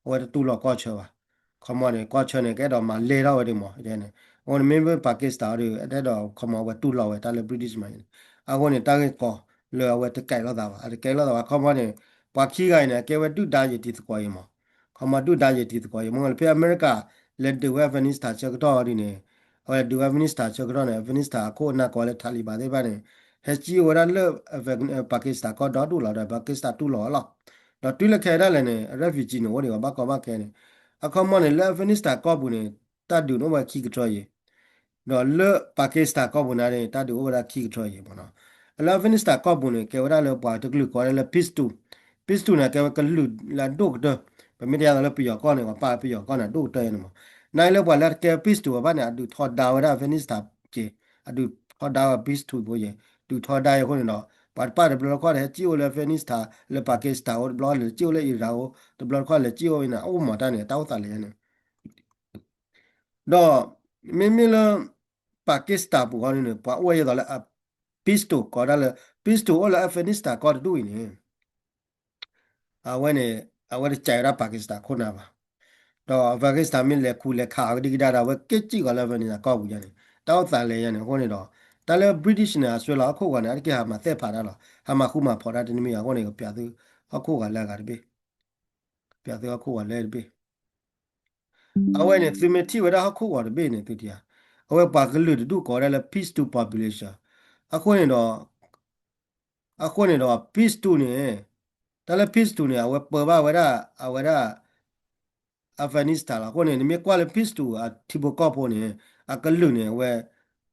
အဝဲတတူၢ်လိာ်ကီၢ်ဆၢဘၣ်. ခီမီန့ၣ် ကီၢ်ဆၢန့ၣ် ကအဲၣ်ဒိးမၤလဲၢ်ထီၣ်ဝဲဒၣ်မး, အဃိန့ၣ် မ့မ့ၢ် Pakistan ဒီး အတအဲၣ်ဒိး ခီမီ အဝဲတူၢ်လိာ်ဝဲတၢ်လၢ British မၤန့ၣ်, အဃိန့ၣ် တၢ်ဂ့ၢ်ကီလၢအဝဲတကဲလိာ်သးဘၣ်, အတကဲလိာ်သးဘၣ်. ခီမီန့ၣ် ပှၤခံဂၤအံၤန့ၣ် အကဲဝဲဒုၣ်ဒါယတံၤသကိးအံၤမး, ခီမီဒုၣ်ဒါယတံၤသကိးအံၤမး, ဖဲအမဲရကၤ လဲၤဒုးဝဲ Afghanistan ဆၢကတီၢ်ဒ်န့ၣ် အဝဲဒုးဝဲ Afghanistan ဆၢကတီၢ်န့ၣ် Afghanistan အခိၣ်အနၢ်ကိးလၢ Taliban သ့ၣ်တဖၣ်န့ၣ် ဟဲစံၣ်ဝဲဒၣ်လၢ Pakistan ကီၢ်ဒီဒူၣ်လီၤ, ဒီး Pakistan တူၢ်လိာ်ဝဲလီၤ. ဒီးတုၤလၢခဲဒၣ်လဲာ်န့ၣ် refugee န့ၣ် အိၣ်ဒံးဘၣ် ဘၣ်ကီဘၣ်ခဲန့ၣ်, အခီမီန့ၣ် လၢ Afghanistan ကီၢ်ပူၤန့ၣ် တၢ်ဒုးန့ၣ်အိၣ်ဝဲခံကထၢယဲၢ်, ဒီးလၢ Pakistan ကီၢ်ပူၤန့ၣ်န့ၣ် တၢ်ဒုးအိၣ်ဝဲဒၣ်ခံကထၢယဲၢ်မ့ၢ်နီၤ. လၢ Afghanistan ကီၢ်ပူၤန့ၣ် ကဲဝဲဒၣ်လၢပှၤတကလုာ်ကိးဝဲဒၣ်လၢ Pashto, Pashto န့ၣ် ကဲဝဲကလုာ်လၢအဒိၣ်ကတၢၢ်, ပမ့ၢ်တဲယၤသိးလၢပယီၤကီၢ်န့ၣ် ပှၤပာ်ပယီၤကီၢ်န့ၣ် အဒိၣ်ကတၢၢ်ယဲၢ်န့ၣ်မ့ၢ်, နာ်လၢပှၤလၢတကဲ Pashto အဘၣ်န့ၣ် အဒုးထီဒါဝဲဒၣ် Afghanistan က့, အဒုးထီဒါဝဲ Pashto ဖိယဲၢ်, ဒုးထီဒါယဲၢ်အဃိန့ၣ်ဒီး ပှၤတပာ်တဘျီတခီၣ်န့ၣ် ဟဲစံၣ်အိၣ်လၢ Afghanistan လၢ Pakistan အိၣ်တဘျီ လဲၤစံၣ်အိၣ်လၢ Iran အိၣ်တဘျီတခီၣ် လဲၤစံၣ်အိၣ်ဝဲန့ၣ် အိၣ်မးတၢ်န့ၣ် တၢ်အိၣ်သးလဲၤယဲၢ်န့ၣ် ဒီး မ့မ့ၢ်လၢ Pakistan ပူၤဃီဒုန့ၣ် ပှၤအိၣ်ဝဲယဲသိးလၢ Pashto ကိးဒၣ်လၢ Pashto အိၣ်လၢ Afghanistan ကီၢ်တဒူၣ်အံၤန့ၣ် အဝဲန့ၣ် အဝဲတကးဝဲဒၣ် Pakistan ခိၣ်နၢ်ဘၣ်. ဒီး Pakistan မ့ၢ်လဲၤခူလဲၤခးအီၤကဒံကဒါဒီး အဝဲက့ၤစံၣ်ကီးလၢ Afghanistan ကီၢ်ပူၤယဲၢ်န့ၣ် တၢ်အိၣ်သးလဲၤယဲၢ်န့ၣ် အဃိန့ၣ်ဒီး တၢ်လၢ British န့ၣ် အဆွဲလီၤဟီၣ်ခိၣ်ဂီၤန့ၣ် အတက့ၢ်ဟးမၤသဲၣ်ဖးတၢ်လီၤ ဟးမၤဃူမၤဖိးတၢ်တန့ၢ်မ့ၢ်ယဲၢ်အဃိန့ၣ် ကပျးသုဟီၣ်ခိၣ်ဂီၤလၢအဂၤတဘ့ၣ်, ကပျးသုဟီၣ်ခိၣ်ဂီၤလၢတဘ့ၣ် အဝဲန့ၣ် သုမ့ၢ်ထံၣ်ဝဲဒၣ်ဟီၣ်ခိၣ်ဂီၤတဘ့ၣ်န့ၣ် သုထံၣ်ဧါ, အဝဲပှၤကလုာ်တဒူၣ်ကိးဝဲဒၣ်လၢ Pashto population, အဃိန့ၣ်ဒီး အဃိန့ၣ်ဒီး Pashto န့ၣ် တၢ်လၢ Pashto န့ၣ် အဝဲပၢဘၣ်ဝဲဒၣ် အဝဲဒၣ် Afghanistan လီၤ. အဃိန့ၣ် နမ့ၢ်ကွၢ်လၢ Pashto အထံဖိကီၢ်ဖိန့ၣ် အကလုာ်န့ၣ် အဝဲ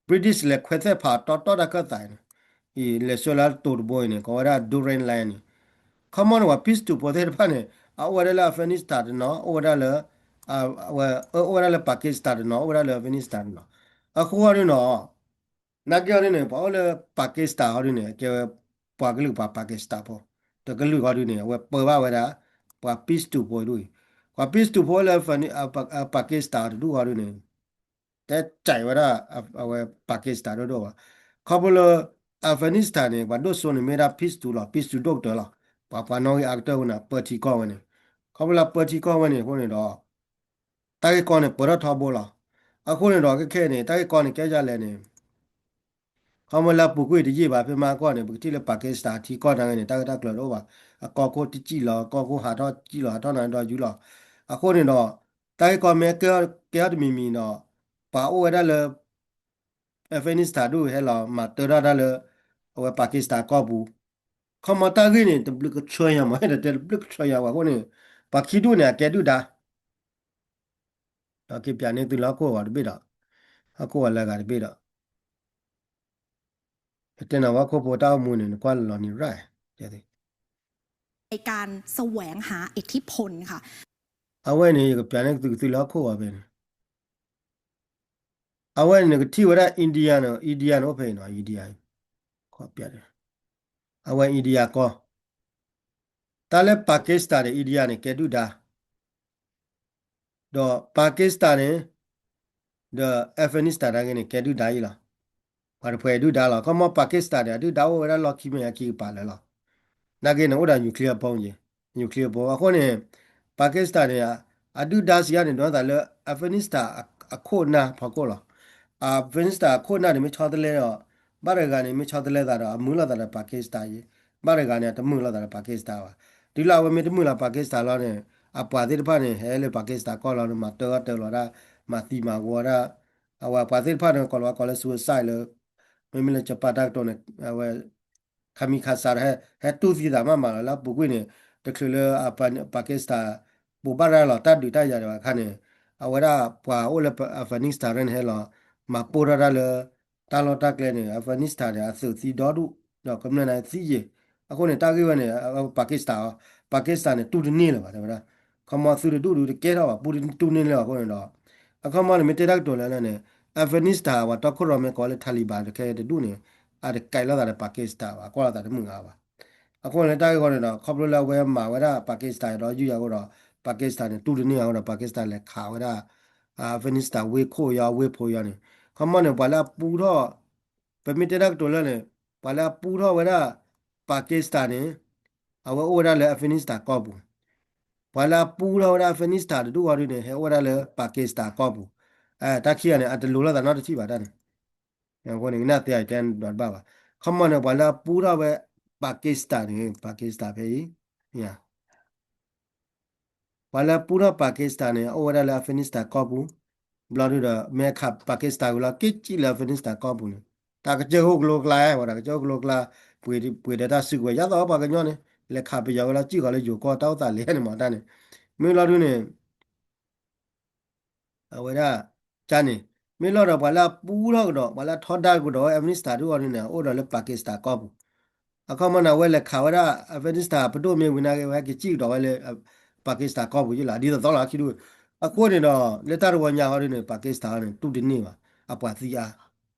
British လဲၤခွဲးသဲၣ်ဖးတီတီတၢ်ခၢၣ်သးန့ၣ် အံၤ လဲၤဆှၢလၢတိၤတဘိအံၤန့ၣ် ကိးဝဲဒၣ် Duran Line န့ၣ်, ခီမီန့ၣ် ပှၤ Pashto ဖိသ့ၣ်တဖၣ်န့ၣ် အအိၣ်ဝဲဒၣ်လၢ Afghanistan တနီၤ အိၣ်ဝဲဒၣ်လၢ အဝဲ အအိၣ်ဝဲဒၣ်လၢ Pakistan တနီၤ အိၣ်ဝဲဒၣ်လၢ Afghanistan တနီၤ, အဃိဃီဒုန့ၣ် နာ်က့ဟီဒုန့ၣ် ပှၤအိၣ်လၢ Pakistan ဟီဒုန့ၣ် ကဲဝဲ ပှၤကလုာ်ပှၤ Pakistan ဖိ, တကလုာ်ဟီဒုန့ၣ် အဝဲ ပၢဘၣ်ဝဲဒၣ် ပှၤ Pashto ဖိဒူၣ်အံၤ, ပှၤ Pashto ဖိလၢ Pakistan တဒူၣ်ဟီဒုန့ၣ် တဲကးဝဲဒၣ် အဝဲ Pakistan ဒိၣ်ဒိၣ်ဘၣ်, ခီဖျိလၢ Afghanistan န့ၣ် ပှၤဒိၣ်စိန့ၣ်မ့ၢ်ဒၣ် Pashto လီၤ, Pashto ဒိၣ်ကတၢၢ်လီၤ, ပှၤပှၤနီၣ်ဂံၢ်အါကတၢၢ်အဃိန့ၣ် ပၢထံကီၢ်ဝဲန့ၣ်, ခီဖျိလၢပၢထံကီၢ်ဝဲန့ၣ်အဃိန့ၣ်ဒီး တၢ်ဂ့ၢ်ကီန့ၣ် ပၢထီၣ်ထီဘိလီၤ, အဃိန့ၣ်ဒီး ခဲခဲန့ၣ် တၢ်ဂ့ၢ်ကီန့ၣ် ကဲဒ်လဲၣ်န့ၣ် ခီမီလၢအပူၤကွံာ်တယံာ်ဘၣ် ဖဲမဟါကီၢ်န့ၣ် ပကထံၣ်လၢ Pakistan ထံကီၢ်နာ်က့န့ၣ် တၢ်ဂ့ၢ်တၢ်ကျိၤတအိၣ်ဘၣ်, အကီၢ်ခိၣ်တစံၣ်လီၤ အကီၢ်ခိၣ်ဟးထီၣ်စံၣ်လီၤ ဟးထီၣ်နၤဒီးယူၤလီၤ, အဃိန့ၣ်ဒီး တၢ်ဂ့ၢ်ကီမ့ၢ်ကဲထီၣ်တမံၤမံၤဒီး ပှၤအိၣ်ဝဲဒၣ်လၢ Afghanistan ဒိၣ်ဟဲလီၤမၤတၢထီၣ်တၢ်လၢ အဝဲ Pakistan ကီၢ်ပူၤ, ခီမီတၢ်ဂ့ၢ်န့ၣ် တဘျုးကဆှၢယၤမး ဟဲဒီးတဲတဘျုးကဆှၢယၤဝဲအဃိန့ၣ် ပှၤခံဒူၣ်န့ၣ် အကဲဒုၣ်ဒါ ဒီးက့ၤပၠးန့ၢ်သုလၢဟီၣ်ခိၣ်ဂီၤတဘ့ၣ်ဒီး ဟီၣ်ခိၣ်ဂီၤလၢအဂၤတဘ့ၣ်ဒီး ပတဲနၤဝဲဟီၣ်ခိၣ်ဖိတၢ်အိၣ်မူန့ၣ် နကွၢ်လီၤနံၤရၣ် တဲ အဝဲန့ၣ် ယကပၠးန့ၢ်သုသုလၢဟီၣ်ခိၣ်ဂီၤဖဲန့ၣ် အဝဲန့ၣ် နကထံၣ်ဝဲဒၣ် India န့ၣ် India န့ၣ်အိၣ်ဖဲအံၤနီၤ India အဝဲ India ကီၢ် တၢ်လၢ Pakistan ဒီး India န့ၣ် ကဲဒုၣ်ဒါ ဒီး Pakistan န့ၣ် ဒီး Afghanistan နာ်က့န့ၣ် ကဲဒုၣ်ဒါအံၤလီၤ. ပှၤတဖှဲးဒုၣ်ဒါလီၤ. ခီမီ Pakistan န့ၣ် အဒုၣ်ဒါအိၣ်ဝဲဒၣ်လီၢ်ခံမဲာ်ညါခံကပၤလၢာ်လီၤ. နာ်က့န့ၣ် အိၣ်ဒီး nuclear bomb ယဲၢ်, nuclear bomb အဃိန့ၣ် Pakistan န့ၣ် အဒုၣ်ဒါစံးယါန့ၣ် ဒိးသးလၢ Afghanistan အခိၣ်နၢ်ဖီခိၣ်လီၤ. Afghanistan အခိၣ်နၢ်န့ၣ် မ့ၢ်ဆီတလဲဒီး ဘၣ်တဂၤန့ၣ် မ့ၢ်ဆီတလဲသးဒီး အမုာ်လိာ်သးဒီး Pakistan ယဲၢ်, ဘၣ်တဂၤန့ၣ် အတမုာ်လိာ်သးဒီး Pakistan ဘၣ်. တုၤလၢအဝဲမ့ၢ်တမုာ်လီၤ Pakistan လီၤန့ၣ် အပှၤသ့ၣ်တဖၣ်န့ၣ် ဟဲလၢ Pakistan ကီၢ်လီၤန့ၣ် မၤတၢအီၣ်တၢလီၤဒၣ်, မၤသံမၤဝီဒၣ်, အဝဲပှၤသ့ၣ်တဖၣ်န့ၣ် ကိးလီၤဝဲကိးလၢ suicide လၢ မ့မ့ၢ်လၢ Japan တၢ်ကတိၤန့ၣ် အဝဲ kamikaze ဟဲတူၢ်သံသးမးမးလီၤ. လၢအပူၤကွံာ်န့ၣ် တချုးလၢ Pakistan ဘိးဘၣ်ရၢ်လီၤတၢ်ဒုးတၢ်ယၤဒံးဘၣ်အခါန့ၣ် အဝဲဒၣ်ပှၤအိၣ်လၢ Afghanistan န့ၣ် ဟဲလီၤ မၤပိၢ်ထီၣ်တၢ်လၢ တၢ်လီၢ်တၢ်ကျဲန့ၣ် Afghanistan န့ၣ် အသုးသံဒီဒူၣ် ဒီးကမျၢၢ်န့ၣ်သံယဲၢ်. အဃိန့ၣ် တၢ်ဂ့ၢ်ဝဲန့ၣ် Pakistan အီၤ Pakistan န့ၣ် တူၢ်တန့ၢ်လၢၤဘၣ် တဲဝဲဒၣ်. ခီမီသုတဒူၣ်ဒုတကဲထီၣ်ဘၣ် ပူၣ်တတူၢ်န့ၢ်လၢၤဘၣ်အဃိန့ၣ်ဒီး အခီမီန့ၣ် မ့ၢ်တဲတၢ်ကတိၤလၢလၢန့ၣ် Afghanistan ပှၤတီခိၣ်ရိၣ်မဲကိးလၢ Taliban တခဲတဒူၣ်န့ၣ် အတကဲလိာ်သးဒီး Pakistan ဘၣ် ကွၢ်လိာ်သးတမုာ်အါဘၣ်. အဃိန့ၣ် တၢ်ဂ့ၢ်ဃီန့ၣ်ဒီး ခီဖျိလၢအဝဲမၤဝဲဒၣ် Pakistan ဒီးယူၢ်ယၤအဃိဒီး Pakistan န့ၣ် တူၢ်တန့ၢ်အဃိဒီး Pakistan လဲၤခးဝဲဒၣ် Afghanistan ဝ့ၢ်ခိၣ်ယီၤ ဝ့ၢ်ဖိယီၤန့ၣ် ခီမီန့ၣ် ပှၤလၢအပူထီၣ် ပမ့ၢ်တဲတၢ်ကတိၤလၢန့ၣ် ပှၤလၢအပူထီၣ်ဝဲဒၣ် Pakistan န့ၣ် အဝဲအိၣ်ဝဲဒၣ်လၢ Afghanistan ကီၢ်ပူၤ, ပှၤလၢအပူထီၣ်ဝဲဒၣ် Afghanistan တဒူၣ်ဃီဒုန့ၣ် ဟဲအိၣ်ဝဲဒၣ်လၢ Pakistan ကီၢ်ပူၤ, တၢ်ခံဂၤန့ၣ် အတလိၤလိာ်သးနီတထံၣ်ဘၣ်တၢ်န့ၣ်, အဃိန့ၣ် ကနၣ်သ့အတဲဒီးတဘၣ်ဘၣ်, ခီမီန့ၣ် ပှၤလၢအပူထီၣ်ဝဲ Pakistan န့ၣ် Pakistan ဖဲအံၤ ပှၤလၢအပူထီၣ် Pakistan န့ၣ် အိၣ်ဝဲဒၣ်လၢ Afghanistan ကီၢ်ပူၤ, ဘျီဒုဒီး မ့ၢ်ခး Pakistan ဝံၤလီၤ က့ၤစံၣ်လၢ Afghanistan ကီၢ်ပူၤန့ၣ် တၢ်ကစၢၢ်ခိၣ်ကလိကျါ ဝဲဒၣ်ကစၢၢ်ခိၣ်ကလိကျါ, ပှ့ၤဒီးတၢ်စုကဝဲၤ ယါသီပှၤကညီန့ၣ် လဲၤခးပယီၤဝဲလီၤ စံၣ်ဃီၤလၢယိၤကီၢ် တၢ်အိၣ်သးလဲၤန့ၣ်မးတၢ်န့ၣ်, မ့ၢ်လီၤဒုန့ၣ် အဝဲဒၣ် ကန့ၣ် မ့ၢ်လီၤဒီးပှၤလၢအပူထီၣ်ကဒီး ပှၤလၢအထီဒါကဒီးဝဲ Afghanistan ဒုးအီၤဒုးန့ၣ် အိၣ်ဒီးလၢ Pakistan ကီၢ်ပူၤ. အခီပညီန့ၣ် အဝဲလဲၤခးဝဲဒၣ် Afghanistan ပဒိၣ်မ့ၢ်ဝံၤနာ်က့ ဝဲဟဲက့ၤစံၣ်ကဒီးဝဲလၢ Pakistan ကီၢ်ပူၤယ့ၣ်လီၤ ဒ်သိးသိးလီၤခံဒုး. အဃိန့ၣ်ဒီး လၢတၢ်တဝီညါဃီဒုးန့ၣ် Pakistan န့ၣ် တူၢ်တန့ၢ်ဘၣ် အပှၤသံအါ,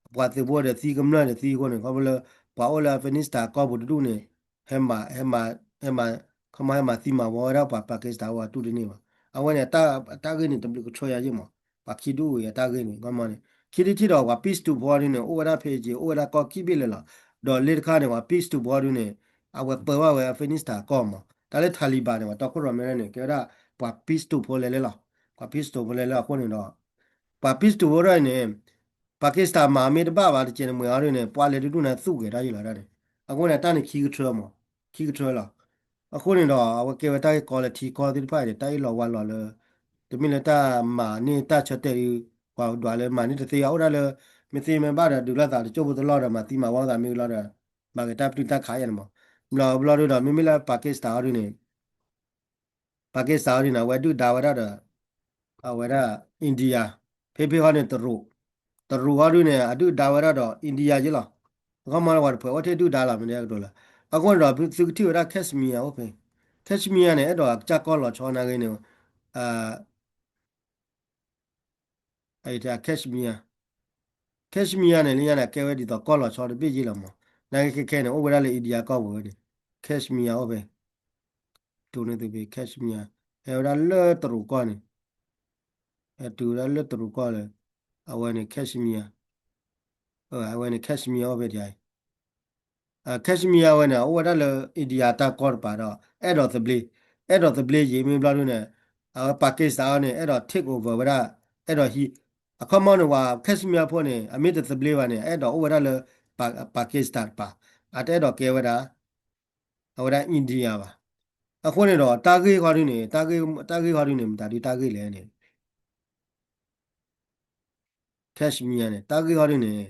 အပှၤသုးဖိဒီးသံကမျၢၢ်ဒီးသံအဃိန့ၣ် ခီဖျိလၢ ပှၤအိၣ်လၢ Afghanistan ကီၢ်ပူၤတဒူၣ်န့ၣ် ဟဲမၤ ဟဲမၤ ဟဲမၤ ခီမီဟဲမၤသံမၤဝီဝဲဒၣ်ပှၤ Pakistan ဝဲတူၢ်တန့ၢ်ဘၣ်. အဝဲန့ၣ် အတၢ်ဂ့ၢ်န့ၣ် တဘျုးကထၢယၤယ့ၣ်မး, ပှၤခံဒူၣ်ဝဲအတၢ်ဂ့ၢ်န့ၣ် ခီမီန့ၣ် ခံထံၣ်ထံၣ်ဒီးပှၤ peace တူဖိဒုးန့ၣ် အိၣ်ဝဲဒၣ်ဖဲအံၤ အိၣ်ဝဲဒၣ်ကီၢ်ခံဘ့ၣ်လၢာ်လီၤ. ဒီးလၢတခါန့ၣ် ပှၤ peace တူဖိဒုးန့ၣ် အဝဲပၢဘၣ်ဝဲ Afghanistan ကီၢ်မး, တၢ်လၢ Taliban န့ၣ် ပှၤတီခိၣ်ရိၣ်မဲန့ၣ် ကဲဝဲဒၣ် ပှၤ peace တူဖိလဲၤလဲၤလီၤ. ပှၤ peace တူဖိလဲၤလဲၤအဃိန့ၣ်ဒီး ပှၤ peace တူဖိဒၣ်အံၤန့ၣ် Pakistan မၤမ့ၢ်တဘၣ်ဘၣ် တကဲန့ၣ်မ့ၢ်အီၤဒုးန့ၣ် ပှၤလဲၤတဒူၣ်န့ၣ်သူၣ်ဂဲၤတၢ်ယ့ၣ်လီၤဒၣ်န့ၣ်. အဃိန့ၣ် တၢ်န့ၣ်ခံကထၢမး, ခံကထၢလီၤ. အဃိန့ၣ်ဒီး အဝဲကဲဝဲတၢ်ဂ့ၢ်ကီလၢထံကီၢ်သ့ၣ်တဖၣ်အံၤန့ၣ် တၢ်အ့ၣ်လီၤဝါလီၤလၢ တမ့ၢ်လၢတၢ်မၤန့ၢ်တၢ်ဆၢတဲာ်ဒုး ပှၤဒွးလၢမၤန့ၢ်တသ့အအိၣ်ဒၣ်လၢ မ့ၢ်သ့မ့ၢ်ဘၣ်ဒီး ဒုးလိာ်သးတကၠိၢ်ဖိတလီၢ်ဒီး မၤသံမၤဝီသးမ့ၢ်လီၤဒီး မၤက့ၤတၢ်ပတုာ်တၢ်ခးယဲၢ်န့ၣ်မး. ဘျီဘျီဒုးဒီး မ့မ့ၢ်လၢ Pakistan အီၤဒုးန့ၣ် Pakistan အီၤဒုးန့ၣ် အဝဲဒုၣ်ဒါဝဲဒၣ်ဒီး အဝဲဒၣ် India, ဖဲဖဲဟီန့ၣ် တရူး, တရူးဟီဒုးန့ၣ် အဒုၣ်ဒါဝဲဒၣ်ဒီး India ယ့ၣ်လီၤ. အခီမီန့ၣ် ပှၤတဖုအိၣ်ထဲဒုၣ်ဒါလီၤ မ့ၢ်ဒ်ကတိၤလၢ. အဃိန့ၣ်ဒီး သုကထံၣ်ဝဲဒၣ် Kashmir အိၣ်ဖဲ Kashmir န့ၣ် အဲၣ်ဒိးအကစၢ်ကီၢ်လီၤဆီနာ်ဂ့ၤန့ၣ် Kashmir, Kashmir န့ၣ် လၢညါန့ၣ် ကဲဝဲဒ်သိးကီၢ်လီၤဆီတဘ့ၣ်ယ့ၣ်လီၤမး. နာ်ဂ့ၤခဲခဲန့ၣ် အိၣ်ဝဲဒၣ်လၢ India ကီၢ်ပူၤဝဲန့ၣ် Kashmir အိၣ်ဖဲ တုၤန့ၣ်သုဖဲ Kashmir ဟဲဝဲဒၣ်လၢတရူးကီၢ်န့ၣ် ဟဲတုၤဝဲဒၣ်လၢတရူးကီၢ်လၢ အဝဲန့ၣ် Kashmir, အဝဲန့ၣ် Kashmir အိၣ်ဖဲဒ်အံၤ Kashmir အဝဲန့ၣ် အိၣ်ဝဲဒၣ်လၢ India တၢ်ကီၢ်တပၤဒီး အဲၣ်ဒိးသဘျ့, အဲၣ်ဒိးသဘျ့ယံာ်မ့ၢ်ဘျီဒုးန့ၣ် အဝဲ Pakistan န့ၣ် အဲၣ်ဒိး take over ဝဲဒၣ်, အဲၣ်ဒိးဟံး, အခီမီန့ၣ် ပှၤ Kashmir ဖိန့ၣ် အမ့ၢ်တသဘျ့ဘၣ်န့ၣ် အဲၣ်ဒိးအိၣ်ဝဲဒၣ်လၢ Pakistan တပၤ, အတအဲၣ်ဒိးကဲဝဲဒၣ် အဝဲဒၣ် India ဘၣ်. အဃိန့ၣ်ဒီး တၢ်ဂ့ၢ်ဃီဒုးန့ၣ် တၢ်ဂ့ၢ်ဃီဒုးန့ၣ် မတၤဒုးတၢ်ဂ့ၢ်လဲၣ်န့ၣ် Kashmir န့ၣ် တၢ်ဂ့ၢ်ဃီဒုးန့ၣ်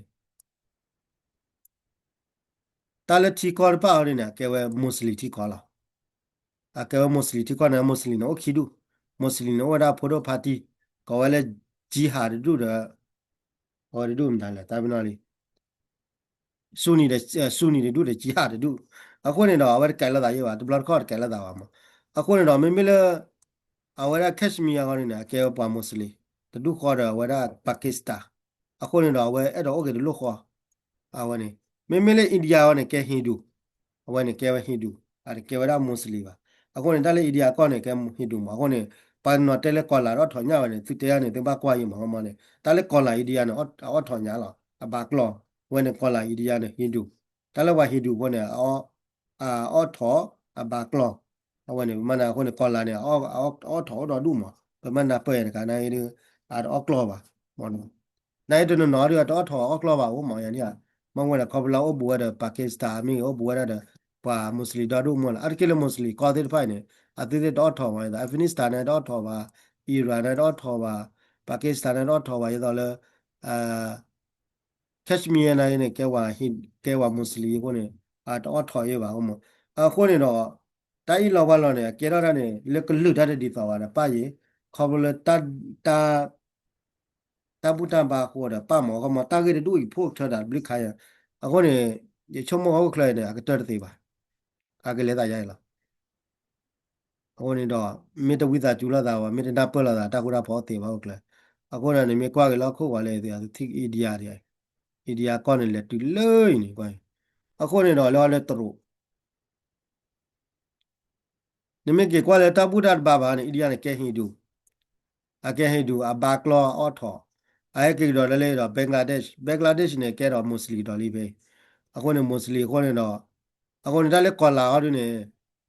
တၢ်လၢထံကီၢ်တဖၣ်ဃီဒုးန့ၣ် အကဲဝဲ Muslim ထံကီၢ်လီၤ. အကဲဝဲ Muslim ထံကီၢ်န့ၣ် Muslim န့ၣ် အိၣ်ခံဒူၣ်, Muslim န့ၣ် အိၣ်ဝဲဒၣ်ဖိဒိၣ်ဖါတံၢ်, ကိးဝဲလၢ Jihad တဒူၣ်ဒီး အဝဲတဒူၣ်မတၤလဲၣ် တၢ်ပနီၣ်လံ Sunni ဒီး Sunni တဒူၣ်ဒီး Jihad တဒူၣ်. အဃိန့ၣ်ဒီး အဝဲတကဲလိာ်သးယဲၢ်ဘၣ်, တဘျီတခီၣ်တကဲလိာ်သးဘၣ်မး. အဃိန့ၣ်ဒီး မ့မ့ၢ်လၢ အဝဲဒၣ် Kashmir ဃီန့ၣ် အကဲဝဲပှၤ Muslim တဒူၣ်ဃီဒီး အဝဲဒၣ် Pakistan အဃိန့ၣ်ဒီး အဝဲအဲၣ်ဒိးအိၣ်က့ၤတလိၣ်ဃီ အဝဲန့ၣ် မ့မ့ၢ်လၢ India ဃီန့ၣ် ကဲ Hindu, အဝဲန့ၣ်ကဲဝဲ Hindu, အတကဲဝဲဒၣ် Muslim ဘၣ်. အဃိန့ၣ် တၢ်လၢ India ကီၢ်န့ၣ် ကဲ Hindu မး. အဃိန့ၣ် ပှၤတနီၤတဲလၢကီၤလၤတအိးထီၣ်ညၣ်ဝဲန့ၣ် သုတဲယၤန့ၣ် သုဘၣ်ကွၢ်ယံၤမး ခီမီန့ၣ် တၢ်လၢကီၤလၤ India န့ၣ် အအိးထီၣ်ညၣ်လီၤ အဘၣ်ကျီၢ်, အဝဲန့ၣ်ကီၤလၤ India န့ၣ် Hindu, တၢ်လၢပှၤ Hindu ဖိန့ၣ် အအိးထီၣ် အဘၣ်ကျီၢ်, အဝဲန့ၣ် ပမၤန့ၣ် အဃိန့ၣ် ကီၤလၤန့ၣ် အအိးထီၣ်အိၣ်ဒီဒူၣ်မး, ပမၤနၢ်ပၢၢ်ယၤတကးန့ၣ် အတအိးကျီၢ်ဘၣ် မး နာ်အံၤတနီၤနီၤဒုး အတအိးထီၣ်အီၣ်ကျီၢ်ဘၣ်အိၣ်မး ယၤန့ၣ်, မ့ၢ်ဝဲန့ၣ် ခီဖျိလၢအိၣ်ဘူးဝဲဒီး Pakistan မ့ၢ်ဂ့ၤ အိၣ်ဘူးဝဲဒၣ်ဒီး ပှၤ Muslim ဒီဒူၣ်မးလီၤ. အါတက့ၢ်လၢ Muslim ကီၢ်သ့ၣ်တဖၣ်အံၤန့ၣ် အသုသ့ၣ်တအိးထီၣ်ဘၣ်, Afghanistan န့ၣ်တအိးထီၣ်ဘၣ်, Iran န့ၣ်တအိးထီၣ်ဘၣ်, Pakistan န့ၣ်တအိးထီၣ်ဘၣ် ယသိးလၢ Kashmir နာ်ဂ့ၤန့ၣ် ကဲဝဲ ကဲဝဲ Muslim အဃိန့ၣ် အတအိးထီၣ်ယဲၢ်ဘၣ်အိၣ်မး. အဃိန့ၣ်ဒီး တၢ်အ့ၣ်လိာ်ဝါလိာ်န့ၣ် အကဲထီၣ်ဒၣ်န့ၣ် လၢကလုာ်တၢ်တဒ်သိးဘၣ်ဒီးပၢ်ယံၤ, ခီဖျိလၢ တၢ်ဘူၣ်တၢ်ဘါအဃိဒီးပၢ်မး ခီမီ တၢ်ဂ့ၢ်တဒူၣ်အံၤ ဖိးထၢတၢ်တဘျုးခါယၤ, အဃိန့ၣ် ယဆိကမိၣ်ဟီၣ်ခိၣ်ချၢအံၤန့ၣ် အကတၢၢ်တသ့ဘၣ်, အကလဲၤသးယါအံၤလီၤ. အဃိန့ၣ်ဒီး မ့ၢ်တဝံသးစူၤလိာ်သးဘၣ် မ့ၢ်တနၢ်ပၢၢ်လိာ်သး တၢ်ဃူတၢ်ဖိးအိၣ်သ့ဘၣ်ဟီၣ်ခိၣ်ချၢ, အဃိန့ၣ် နမ့ၢ်ကွၢ်က့ၤလၢဟီၣ်ခိၣ်ဝဲလၢ ထံ India ဒ်အံၤ, India ကီၢ်န့ၣ် လဲၤတုၤလၢအံၤန့ၣ်ကွၢ်, အဃိန့ၣ်ဒီး လၢဟီၣ်လၢတရူး နမ့ၢ်က့ၤကွၢ်လၢတၢ်ဘူၣ်တၢ်ဘါဘၣ်န့ၣ် India န့ၣ် ကဲ Hindu, အကဲ Hindu အဘါကျီၢ်အအိးထီၣ်, အဟဲက့ၤကဒီးလၢလၢဒီး Bangladesh, Bangladesh န့ၣ် ကဲဒီး Muslim ဒီးလံဖဲ, အဃိန့ၣ် Muslim အဃိန့ၣ်ဒီး အဃိန့ၣ် တၢ်လၢကီၤလၤဟီဒုန့ၣ်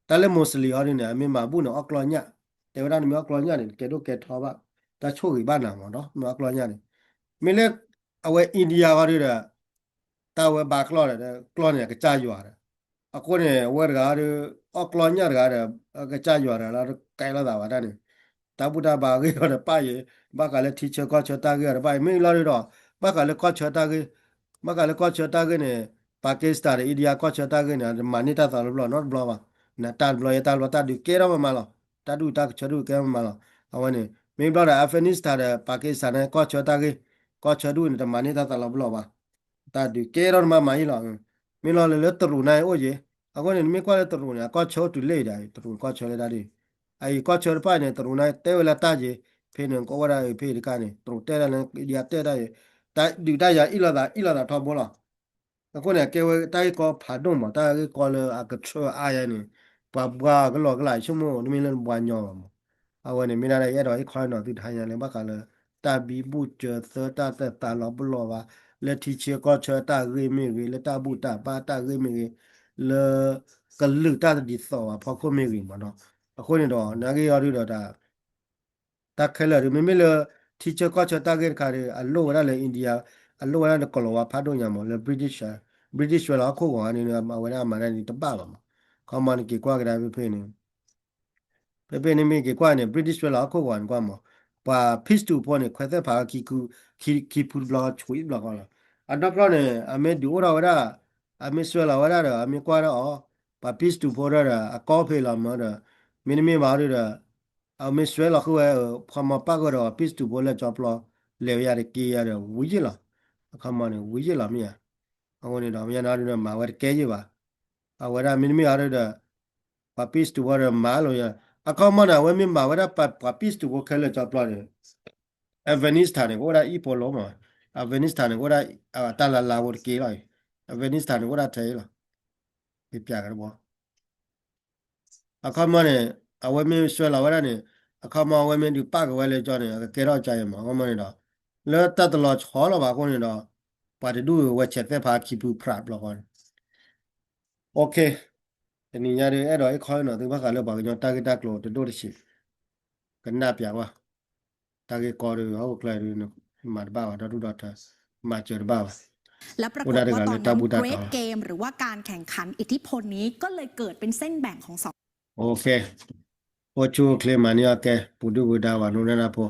တၢ်လၢ Muslim ဟီဒုန့ၣ် အမ့ၢ်မၤဘူၣ်န့ၣ် အီၣ်ကျီၢ်ညၣ်, တဲဝဲဒၣ်နမ့ၢ်အီၣ်ကျီၢ်ညၣ်န့ၣ် ကဲဒိၣ်ကဲထီဘၣ်, တၢ်ဆိၣ်ဂ့ၤဘၣ်နၤမးဒီး မ့ၢ်အီၣ်ကျီၢ်ညၣ်န့ၣ်, မ့ၢ်လၢ အဝဲ India ဟီဒုဒီး တၢ်ဝဲဘါကျီၢ်ဒီး ကျီၢ်န့ၣ် အကစၢ်ယွၤဒီး, အဃိန့ၣ် အဝဲတဂၤဒီး အီၣ်ကျီၢ်ညၣ်တဂၤဒီး အကစၢ်ယွၤတဂၤလီၤ တကဲလိာ်သးဘၣ်တၢ်န့ၣ်, တၢ်ဘူၣ်တၢ်ဘါဂ့ၢ်ဒီးတဖၣ်အံၤ, ဘၣ်ဃးလၢထံဆၢကီၢ်ဆၢတၢ်ဂ့ၢ်ဒီးတဖၣ်အံၤ မ့ၢ်လီၤဒုဒီး ဘၣ်ဃးလၢကီၢ်ဆၢတၢ်ဂ့ၢ်, ဘၣ်ဃးလၢကီၢ်ဆၢတၢ်ဂ့ၢ်န့ၣ် Pakistan ဒီး India ကီၢ်ဆၢတၢ်ဂ့ၢ်န့ၣ် မၤန့ၢ်တၢ်သးလၢဘျီနီတဘျီဘၣ်, နတၢ်တဘျီယဲတၢ်တဘျီ တၢ်ဒုးကဲထီၣ်မးမးလီၤ, တၢ်ဒုးတၢ်ကဆၢဒုးကဲမးမးလီၤ, အဝဲန့ၣ် မ့ၢ်ဘျီဒီး Afghanistan ဒီး Pakistan န့ၣ် ကီၢ်ဆၢတၢ်ဂ့ၢ်, ကီၢ်ဆၢဒူၣ်န့ၣ် တမၤန့ၢ်တၢ်သးလီၤပလီၢ်ဘၣ်. တၢ်ဒုးကဲထီၣ်တမံၤမံၤအံၤလီၤ. မ့ၢ်လီၤလၢ လၢတရူးန့ၣ်အိၣ်က့ၤ. အဃိန့ၣ် နမ့ၢ်ကွၢ်လၢတရူးန့ၣ် အကီၢ်ဆၢအိၣ်တုၤလ့ၣ်ဒီး တရူးကီၢ်ဆၢလၢတၢ်ဒ် အအံၤကီၢ်ဆၢတဖၣ်န့ၣ် တရူးန့ၣ်တဲဝဲလၢတၢ်က့ၤ, ဖဲန့ၣ် ကအိၣ်ဝဲဒၣ်အဖဲတခါန့ၣ် တရူးတဲဒၣ်လၢ India တဲဒၣ်က့ၤ, တၢ်ဒုးတၢ်ယၤ အ့ၣ်လိာ်သး အ့ၣ်လိာ်သးထီဘိလီၤ. အဃိန့ၣ် အကဲဝဲတၢ်ဂ့ၢ်ကီဖးဒိၣ်မး, တၢ်ဂ့ၢ်ကီလၢအကထၢအါယဲန့ၣ် ပှၤဘှါကလီကလး ဆိကမိၣ်တမ့ၢ်လၢနဘှါညီဘၣ်မး. အဝဲန့ၣ် မ့ၢ်ဒၣ်အဲၣ်ဒိးဟ့ၣ်ခီဟ့ၣ်နီၤသုတဟါညါလၢ ဘၣ်ဃးလၢ တၢ်ဘံဘူၣ်စၢၤသၢ တၢ်သးလီၤပလီၢ်ဘၣ်, လၢထံဆၢကီၢ်ဆၢတၢ်ဂ့ၢ်မ့ၢ်ဂ့ၤ, လၢတၢ်ဘူၣ်တၢ်ဘါတၢ်ဂ့ၢ်မ့ၢ်ဂ့ၤ, လၢ ကလုာ်တၢ်တဒ်သိးဘၣ်ဖီခိၣ်မ့ၢ်ဂ့ၤမးနီၤ. အဃိန့ၣ်ဒီး နက့ၤအီၤဒုဒီးတၢ် တၢ်ခဲလၢာ်ဒု မ့မ့ၢ်လၢ ထံဆၢကီၢ်ဆၢတၢ်ဂ့ၢ်တခါဒီး အလိၣ်ဝဲဒၣ်လၢ India, အလိၣ်ဝဲဒၣ်လၢကီၤလၤဝါဖးဒိၣ်ညါမး လၢ British, British ဆွဲလီၤဟီၣ်ခိၣ်ဂီၤန့ၣ် အဝဲဒၣ်အမၤတၢ်န့ၣ်တဘၣ်ဘၣ်မး. ခီမီန့ၣ်က့ၤကွၢ်ကဒါဖဲဖဲန့ၣ် ဖဲဖဲန့ၣ်မ့ၢ်က့ၤကွၢ်န့ၣ် British ဆွဲလီၤဟီၣ်ခိၣ်ဂီၤန့ၣ်ကွၢ်မး, ပှၤ peace တူးဖိန့ၣ် ခွဲးသဲဖးခံ ခံဖုတဘျီ ဆွံဘျီဃီလီၤ. အနီၢ်ကီၢ်န့ၣ် အမ့ၢ်ဒုးအိၣ်ထီၣ်ဝဲဒၣ်, အမ့ၢ်ဆွဲလီၤဝဲဒၣ်ဒီး အမ့ၢ်ကွၢ်ဒၣ်အီၤ, ပှၤ peace တူးဖိဒီး အကီၢ်ဖဲလီၤမးဒီး မ့တမ့ၢ်ဘၣ်ဒီး အမ့ၢ်ဆွဲလီၤဃုာ်ဝဲ ခီမီပၣ်ဃုာ်ဒီး peace တူးဖိလၢကၠီပျီ လဲၤဝဲယၤတက့ၢ်ယၤဒီး ဝံၤယ့ၢ်လီၤ. အခီမီန့ၣ် ဝံၤယ့ၢ်လီၤမ့ၢ်ဧါ. အဃိန့ၣ်ဒီး မ့ၢ်နီၤဒုဒီး မၤဝဲတကဲယ့ၢ်ဘၣ်. အဝဲဒၣ်မ့တမ့ၢ်အီၤဒီး ပှၤ peace တူးဖိဒီးမၤလိာ်ယၤ, အခီမီန့ၣ် အဝဲမ့ၢ်မၤဝဲဒၣ်ပှၤ peace တူးဖိခဲလၢာ်ကၠီပျီန့ၣ် Afghanistan န့ၣ် ကအိၣ်ဒၣ်အံၣ်ဖိလိမး, Afghanistan န့ၣ် ကအိၣ်ဒၣ်တၢ်လၤလၤဖိတက့ၢ်လီၤအံၤ, Afghanistan န့ၣ် ကအိၣ်ဒၣ်ထဲအံၤလီၤ. ပျးကတဘီ အခီမီန့ၣ် အဝဲမ့ၢ်ဆွဲလီၤဝဲဒၣ်န့ၣ်, အခီမီအဝဲမ့ၢ်ဒုးပၣ်က့ၤဝဲလၢကၠီန့ၣ် အကကဲထီၣ်ကၠီအံၤမး. အခီမီန့ၣ်ဒီး လၢတၢ်တလီၤဆီလီၤဘၣ်အဃိန့ၣ်ဒီး ပှၤတဒူၣ်ဝဲဆဲးသဲဖးခံဖုဖြးဘျီဃီန့ၣ် OK, တနံၤညါဒီး အဲၣ်ဒိးဟ့ၣ်ခီဟ့ၣ်နီၤသုဘၣ်ဃးလၢပှၤကညီတၢ်ဂ့ၢ်တၢ်ကျိၤတဒိၣ်တဆံး, ကနၣ်ပျးကွၢ်, တၢ်ဂ့ၢ်ကီဒီး ဟီၣ်ခိၣ်ချၢဒီး မၤတဘၣ်ဘၣ် ဒီဒူၣ်ဒီထၢ, မၤစၢၤတဘၣ်ဘၣ်, အိၣ်ဒၣ်တဂၤလၢတၢ်ဘူၣ်တၢ်တီၤလီၤ. အိၣ်ဆူၣ်အိၣ်ချ့မၤန့ၢ်အီၤကဲ ပူၤဒုၣ်ပူၤဒါဝဲ နိဒၣ်နၢ်ဖိ,